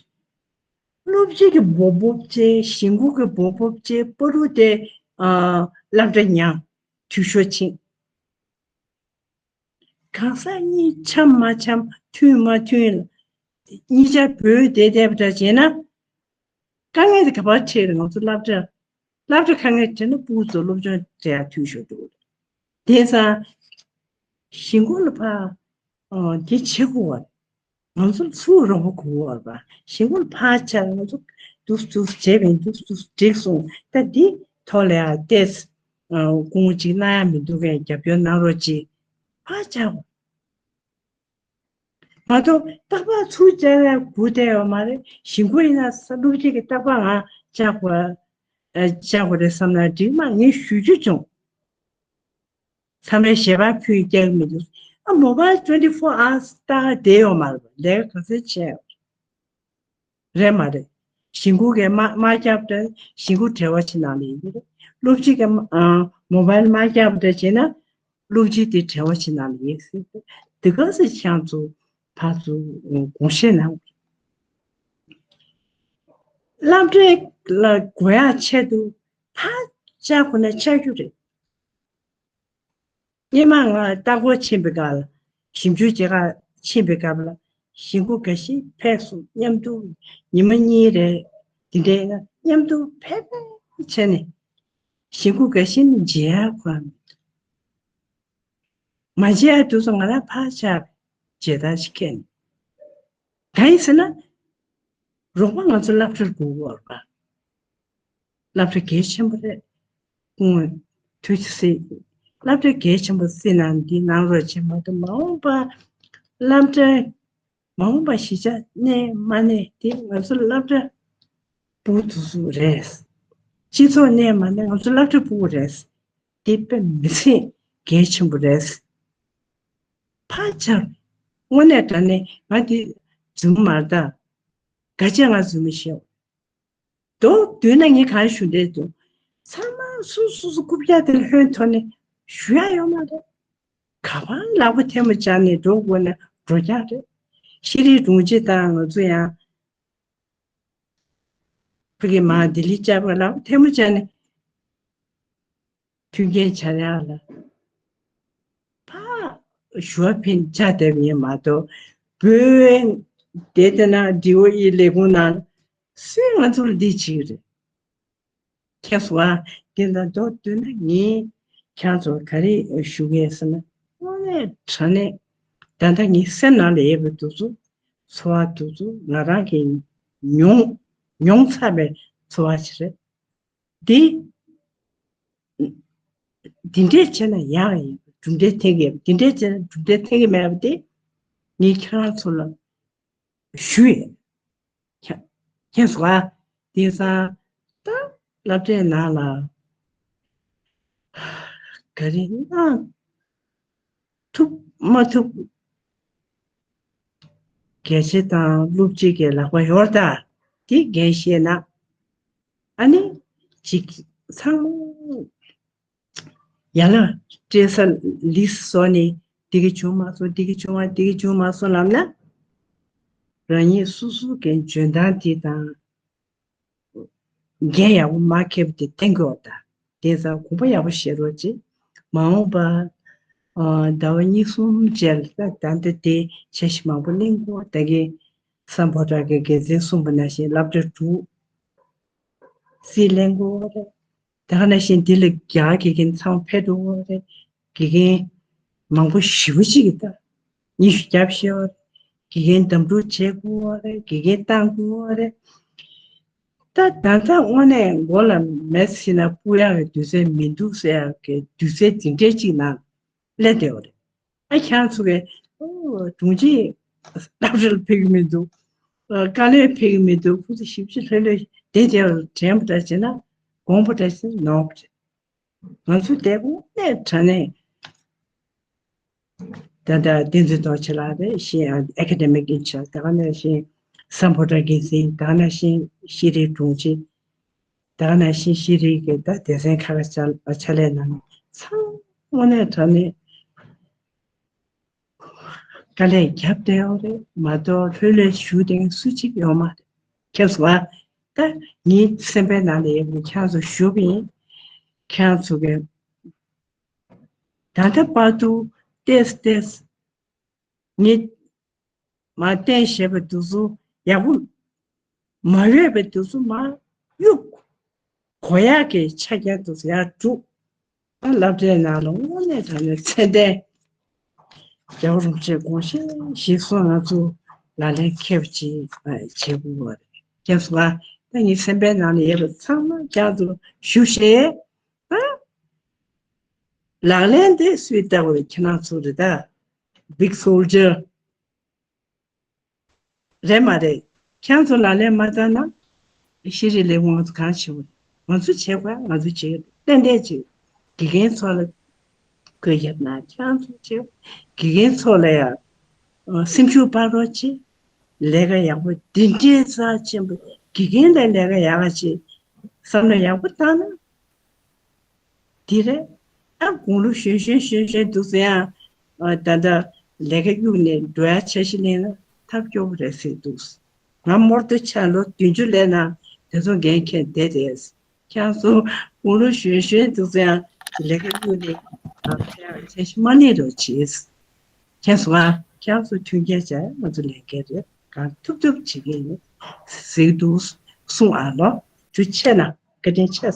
སློབ་སྤྱི་གི་འབོ་འབོབ་བྱས། གཞིས་འགོ་གི་འབོ་འབོབ་བྱས། བར་དུ་དེ་ཨ་སློབ་གྲྭ་ཉག་འཐུས་ཤོར་ཕྱིན། གང་ཟག་གཉིས་འཆམ་མ་འཆམ་མཐུན་མ་མཐུན་ལ་གཉིས་ཆ་བོས་བསྡད་བསྡད་པ་འདྲ་བྱས་ན། དཀའ་ངལ་དེ་ག་པར་འཕྲད་རེད། ང་ཚོ་སློབ་གྲྭ་སློབ་གྲྭ་དཀའ་ངལ་འཕྲད་ན་ཕྲུ་གུ་ཚོ་སློབ་སྦྱོང་སྤྲད་ཡ་འཐུས་ཤོར་འགྲོ་གི་རེད། དེང་སང་གཞིས་འགོ་ལ་ཕར་ཨ་དེ་བྱེད་དགོས་པ་རེད། ང་ཚོར་ཚུར་རོགས་པ་དགོས་པ་རེད་པ། གཞིས་འགོ་ལ་ཕར་བཅར། ང་ཚོ་འདུག་འདུག་བྱས་པ་ཡིན། འདུག་འདུག་འགྲིག་སོང་། ད་འདི་ཐོག་ལ་ཡ་ཏོག་ཙམ་སྐུ་ངོ་གཅིག་གནང་ཡ་མི་འདུག་གས། རྒྱབ་སྐྱོར་གནང་རོགས་གྱིས། ཕར་བཅར་དགོས། མ་གཏོགས་རྟག་པར་ཚུར་བཅར་ཡ་སྒུག་བསྡད་ཡོད་མ་རེད། གཞིས་འགོ་ཡིན་ན་ས་སློབ་སྤྱི་གིས་རྟག་པར་ང་བཅར་དགོས། ཨ། བཅར་དགོས་རེད་བསམ་ན་འགྲིག་མ། ངས་ཞུ་རྒྱུ་བྱུང་། མཚམས་རེ་ཞལ་པར་ཕུལ་རྒྱག་མི་འདུག། ཨ། མོ་བཱལ་ཊུ་ཝེན་ཊི་ཕོར་ཨ་ཝར་སི་ལྟ་ག་བསྡད་ཡོད་མ་རེད་པ། ལས་ཀ་ག་ཚོད་བྱས་ཡོད་རེད་མ་རེད། གཞིས་འགོ་གིས་མ་མ་བརྒྱབ་དྲ་གཞིས་འགོ་བྲེལ་བ་ཆེ་ནང་ལ་ཡིན་གྱི་རེད། སློབ་སྤྱི་གིས་མ་ཨ་མོ་བཱལ་མ་བརྒྱབ་དྲ་བྱས་ན་སློབ་སྤྱི་དེ་བྲེལ་བ་ཆེ་ནང་ལ་ཡིན་ཟེར་ཏེ། དེ་ག་ཚོད་ཁྱེད་ཚོ་ཕར་ཚུར་དགོངས་བཞེས་གནང་། སློབ་གྲྭ་ལ་དགོས་ཡ་ཆེད་དུ་ཕར་བཅར་དགོས་ན་བཅར་རྒྱུ་རེད། སྔོན་མ་ང་ལྟ་སྐོར་ཕྱིན་པའི་སྐབས་ལ། ཞིབ་འཇུག་བྱེད་གར་ཕྱིན་པའི་སྐབས་ལ། གཞིས་འགོ་འགའ་ཤས་ཕེབས་སོང་། མཉམ་དུ་ཉི་མ་གཉིས་རེ་དེ་འདྲའི་ང་མཉམ་དུ་ཕེབས་ཕེབས་བྱས་ནས། གཞིས་འགོ་འགའ་ཤས་ནི་མཇལ་ཡ་ཁོ་རང་མི་འདུག། མ་མཇལ་ཡ་དུས་སུ་ང་རང་ཕར་བཅར། མཇལ་དར་ཞིག་ཁྱེར་ནས། གང་ཡིན་ཟེར་ན། རོགས་པ་ང་ཚོ་སློབ་གྲྭར་དགོས་ཀྱི་ཡོད་རེད་པ། སློབ་གྲྭ་གལ་ཆེན་པོ་རེད། སྐུ་ངོ་ཐུགས་རྗེ་གཟིགས། སློབ་གྲྭ་གལ་ཆེན་པོ་སྲིད་ན་འདི་གནང་རོགས་བྱེད། མ་གཏོགས་མ་འོངས་པ་སློབ་གྲྭ་མ་འོངས་པ་གཞིས་ཆགས་གནས་མ་གནས་དེ་ང་ཚོ་སློབ་གྲྭ་ཕྲུ་གུ་དེ་ཚོ་རེད། སྤྱི་ཚོགས་གནས་མ་གནས་ང་ཚོ་སློབ་གྲྭ་ཕྲུ་གུ་རེད། དེ་དཔེ་མི་སྲིད་གལ་ཆེན་པོ་རེད། ཕར་བཅར། དངོས་གནས་དྲང་གནས་ང་དེ་རྫུན་མ་རེད་ད། ག་བྱས་ང་རྫུན་མ་བཤད། མདོར་བསྡུས་ན་ངས་གང་ཞུ་འདོད་འདུག། ཚང་མ་སོ་སོ་སོ་སོ་རྐུབ་བཀྱག་དེ་ལ་ཧོན་ཐོར་ནས་ཞུ་ཡ་ཡོད་མ་རེད། ག་པར་ལག་པ་ཐལ་མོ་སྦྱར་ནས་འགྲོ་དགོས་ན་འགྲོ་རྒྱུ་རེད། ཤེས་རིག་དྲུང་ཆེ་དང་ང་ཚོ་ཡང་ཕ་གི་མར་ལྡི་ལི་བཅར་བར་ལག་པ་ཐལ་མོ་སྦྱར་ནས། མཐུན་རྐྱེན་སྦྱར་ཡག་ལ་ཕར་ཞུ་བ་ཕན་ཆ་དེ་ཡིན་མ་གཏོགས། བོད་དེ་དེ་ན་ཌི་ཨོ་ཨི་ལས་ཁུངས་ནང་སུས་ང་ཚོར་འདི་བྱེད་ཀྱི་རེད། ཁྱེད་ཚོ་ཨ། དེ་འདྲ་མདོར་བསྡུས་ན་ངས་ཁྱེད་ཚོར་ག་རེ་ཞུ་གི་ཡོད་ཟེར་ན། དངོས་གནས་དྲང་གནས་ད་ལྟ་ངའི་སེམས་ནང་ལ་ཡོད་པའི་དུས་ཚོད། ཚོར་བ་དུས་ཚོད་ང་རང་གིས་མྱོང་མྱོང་ཚར་བའི་ཚོར་བ་ཞིག་རེད། འདི། འདི་འདྲས་བྱས་ན་ཡག་ཡིན། གྲུབ་འབྲས་ཐོན་གྱི་ཡོད། འདི་འདྲས་བྱས་ན་གྲུབ་འབྲས་ཐོན་གྱི་མེད་པ་དེ་ངས་ཁྱེད་རང་ཚོ་ལ་ཞུ་ཡིན། ཁྱེད་ཁྱེད་ཚོ་ཨ། དེང་སང་ད་སློབ་གྲྭའི་ནང་ལ་ག་རེ་གནང་ཐུབ་མ་ཐུབ། དགེ་བཤེས་དང་སློབ་སྤྱི་གི་ལག་པ་ཡོད་ད། དེ་འགན་བཞེས་ན། ཨ་ནི་ཅིག་ཚང་མ་ཡར་ལ་སྤྲད་ས་ལིས་བཟོ་ནས། འདི་ག་བྱུང་མ་སོང་། འདི་ག་བྱུང་བ། འདི་ག་བྱུང་མ་སོང་ལབ་ན། རང་ཉིད་སོ་སོ་གི་འཇོན་ཐང་དེ་དང་འགན་ཡག་པོ་མ་འཁྱེར་བ་དེ་བསྟན་དགོས་པ་དང་། དེང་སང་དགོངས་པ་ཡག་པོ་བཞེས་རོགས་བྱེད། མ་འོངས་པ་ཨ་ཟླ་བ་གཉིས་གསུམ་རྗེས་ལ་ད་ལྟ་དེ་འཆར་གཞི་མང་པོ་གླེང་དགོས། ད་གིན་སམ་བྷོ་ཊ་གི་འགན་འཛིན་གསུངས་པ་ནང་བཞིན་སློབ་གྲྭ་དྲུག་རྩིས་ལེན་དགོས་པ་རེད། དེ་ག་ནང་བཞིན་འདི་ལ་རྒྱ་གར་དགེ་རྒན་ཚང་མ་ཕེབས་འགྲོ་དགོས་པ་རེད། དགེ་རྒན་མང་པོ་ཞེ་པོ་ཅིག་གིས་ད་ཉི་ཤུ་བརྒྱ་ཕྱེ་བ་རེད། དགེ་རྒན་འདེམས་སྒྲུག་བྱེད་དགོས་པ་རེད། དགེ་རྒན་བཏང་དགོས་པ་རེད། ད་ད་ལྟ་དངོས་གནས་མགོ་ལ་མེ་ཟིན་ན་སྤུ་ཡག་གི་དུས་ཚོད་མི་འདུག་ཟེར་ཡག་གི་དུས་ཚོད་འདི་འདྲའི་ཅིག་ནང་སླེབས་བསྡད་པ་རེད། ཨ། ཁྱེད་ཚོ་གིས་ཨོ་དྲུང་ཆེ་སློབ་གྲྭ་ལ་ཕེབས་ཀྱི་མི་འདུག། དཀའ་ལས་ཕེབས་ཀྱི་མི་འདུག་ཁོ་ཚོ་ཞིབ་ཅིག་ལྷོད་ལྷོད་བསྡད་དེ་དྲན་པ་འདྲ་བྱས་ན་དགོངས་པ་འདྲ་བྱས་ན་ནོར་བ་རེད། ང་ཚོ་དེ་དངོས་གནས་དྲང་གནས་ད་ལྟ་བསྟན་འཛིན་རྡོ་རྗེ་ལགས་རེད། ཤེས་ཡོན་ཨེ་ཀ་ཌེ་མིག་ཨིན་ཆཱར་ཇི། ད་ག་ནང་བཞིན་སམ་བྷོ་ཊ་འགན་འཛིན། ད་ག་ནང་བཞིན་ཤེས་རིག་དྲུང་ཆེ། ད་ག་ནང་བཞིན་ཤེས་རིག་གི་ད་སྡེ་ཚན་ཁག་ཁག་ཕྱག་ལས་གནང་མཁན་ཚང་མ་དངོས་གནས་དྲང་གནས་དཀའ་ལས་བརྒྱབ་བསྡད་ཡོད་རེད་མ་གཏོགས་ལྷོད་ལྷོད་བཞུགས་བསྡད་མཁན་སུ་གཅིག་ཡོད་མ་རེད། ཁྱེད་ཚོ་ཨ། ད་ངའི་སེམས་པའི་ནང་ལ་ཡོད་པའི་ཁྱེད་ཚོ་ཞུ་གི་ཡིན། ཁྱེད་ཚོ་གི་ད་ལྟ་བར་དུ་ཏེས་ཏེས་ངས་མ་བསྟན་བཞེས་པའི་དུས་སུ་ཡག་པོ་མ་ཡོད་པའི་དུས་སུ་མ་གཡུག་གོ་ཡག་གི་ཆ་རྐྱེན་དུ་ཡར་བསྒྲུགས། ད་སློབ་གྲྭའི་ནང་ལ་དངོས་གནས་དྲང་གནས་ཚད་ལྡན་རྒྱལ་བ་རིན་པོ་ཆེ་དགོངས་བཞེད་གཞིར་བཟུང་ང་ཚོ་ལག་ལེན་འཁེལ་བ་ཅིག་བྱེད་དགོས་པ་རེད། ཁྱེད་ཚོ་ལ་ད་ངའི་སེམས་པའི་ནང་ལ་ཡོད་པ་ཚང་མ་ཁྱེད་ཚོ་ཞུ་བཞེས། ད་ལག་ལེན་དེ་སུས་བསྟར་བའི་ཁྱེད་རང་ཚོ་རེད་ད། Big Soldier རེད་མ་རེད། ཁྱེད་ཚོ་ལག་ལེན་མ་བསྟར་ན་ཤེས་རིག་ལས་ཁུངས་ང་ཚོ་གང་བྱེད་དགོས། ང་ཚོ་བྱེད་དགོས། ང་ཚོ་བྱེད་ཏན་ཏན་བྱེད། དགེ་རྒན་ཚོ་ལ་བཀོད་ཁྱབ་ན་ཁྱེད་ཚོ་བྱེད། དགེ་རྒན་ཚོ་ལ་ཡང་སེམས་ཤུགས་སྤར་རོགས་བྱེད། ལས་ཀ་ཡག་པོ་འདི་འདྲའི་རྩ་ཆེན་པོ་དགེ་རྒན་ལ་ལས་ཀ་ཡག་ག་བྱེད། བསམ་བློ་ཡག་པོ་བཏང་ན། དེ་རེད། ཨ་དགུང་ལོ་གཞོན་གཞོན་གཞོན་གཞོན་འདུག་ཟེར་ཡང་ཨ་ད་ལྟ་ལས་ཀ་གཡུག་ནས་འགྲོ་ཡ་འཆར་གཞི་ལེན་ན་ཐབས་སྐྱོ་པོ་རེད་ཟེར་འདུག་ང་རྨོར་དུ་ཆ་ལོ་བདུན་ཅུ་སླེབས་ན་དེ་ཚོ་འགན་འཁྱེར་བསྡད་རེད། ཁྱེད་ཚོ་དགུང་ལོ་གཞོན་གཞོན་འདུག་ཟེར་ཡང་ལས་ཀ་གཡུག་ནས་ཨ་འཆར་གཞི་མ་ལེན་རོགས་བྱེད། ཁྱེད་ཚོ་ཨ་ཁྱེད་ཚོ་མཐུན་རྐྱེན་བྱས་ང་ཚོ་ལས་འགན་རེད། གང་ཐུབ་ཐུབ་བྱེད་ཀྱི་ཡིན་ཟེར་འདུག་གསུངས། ཨ་ལོ་ཇུ་ཆེ་ན་བཀའ་དྲིན་ཆེ།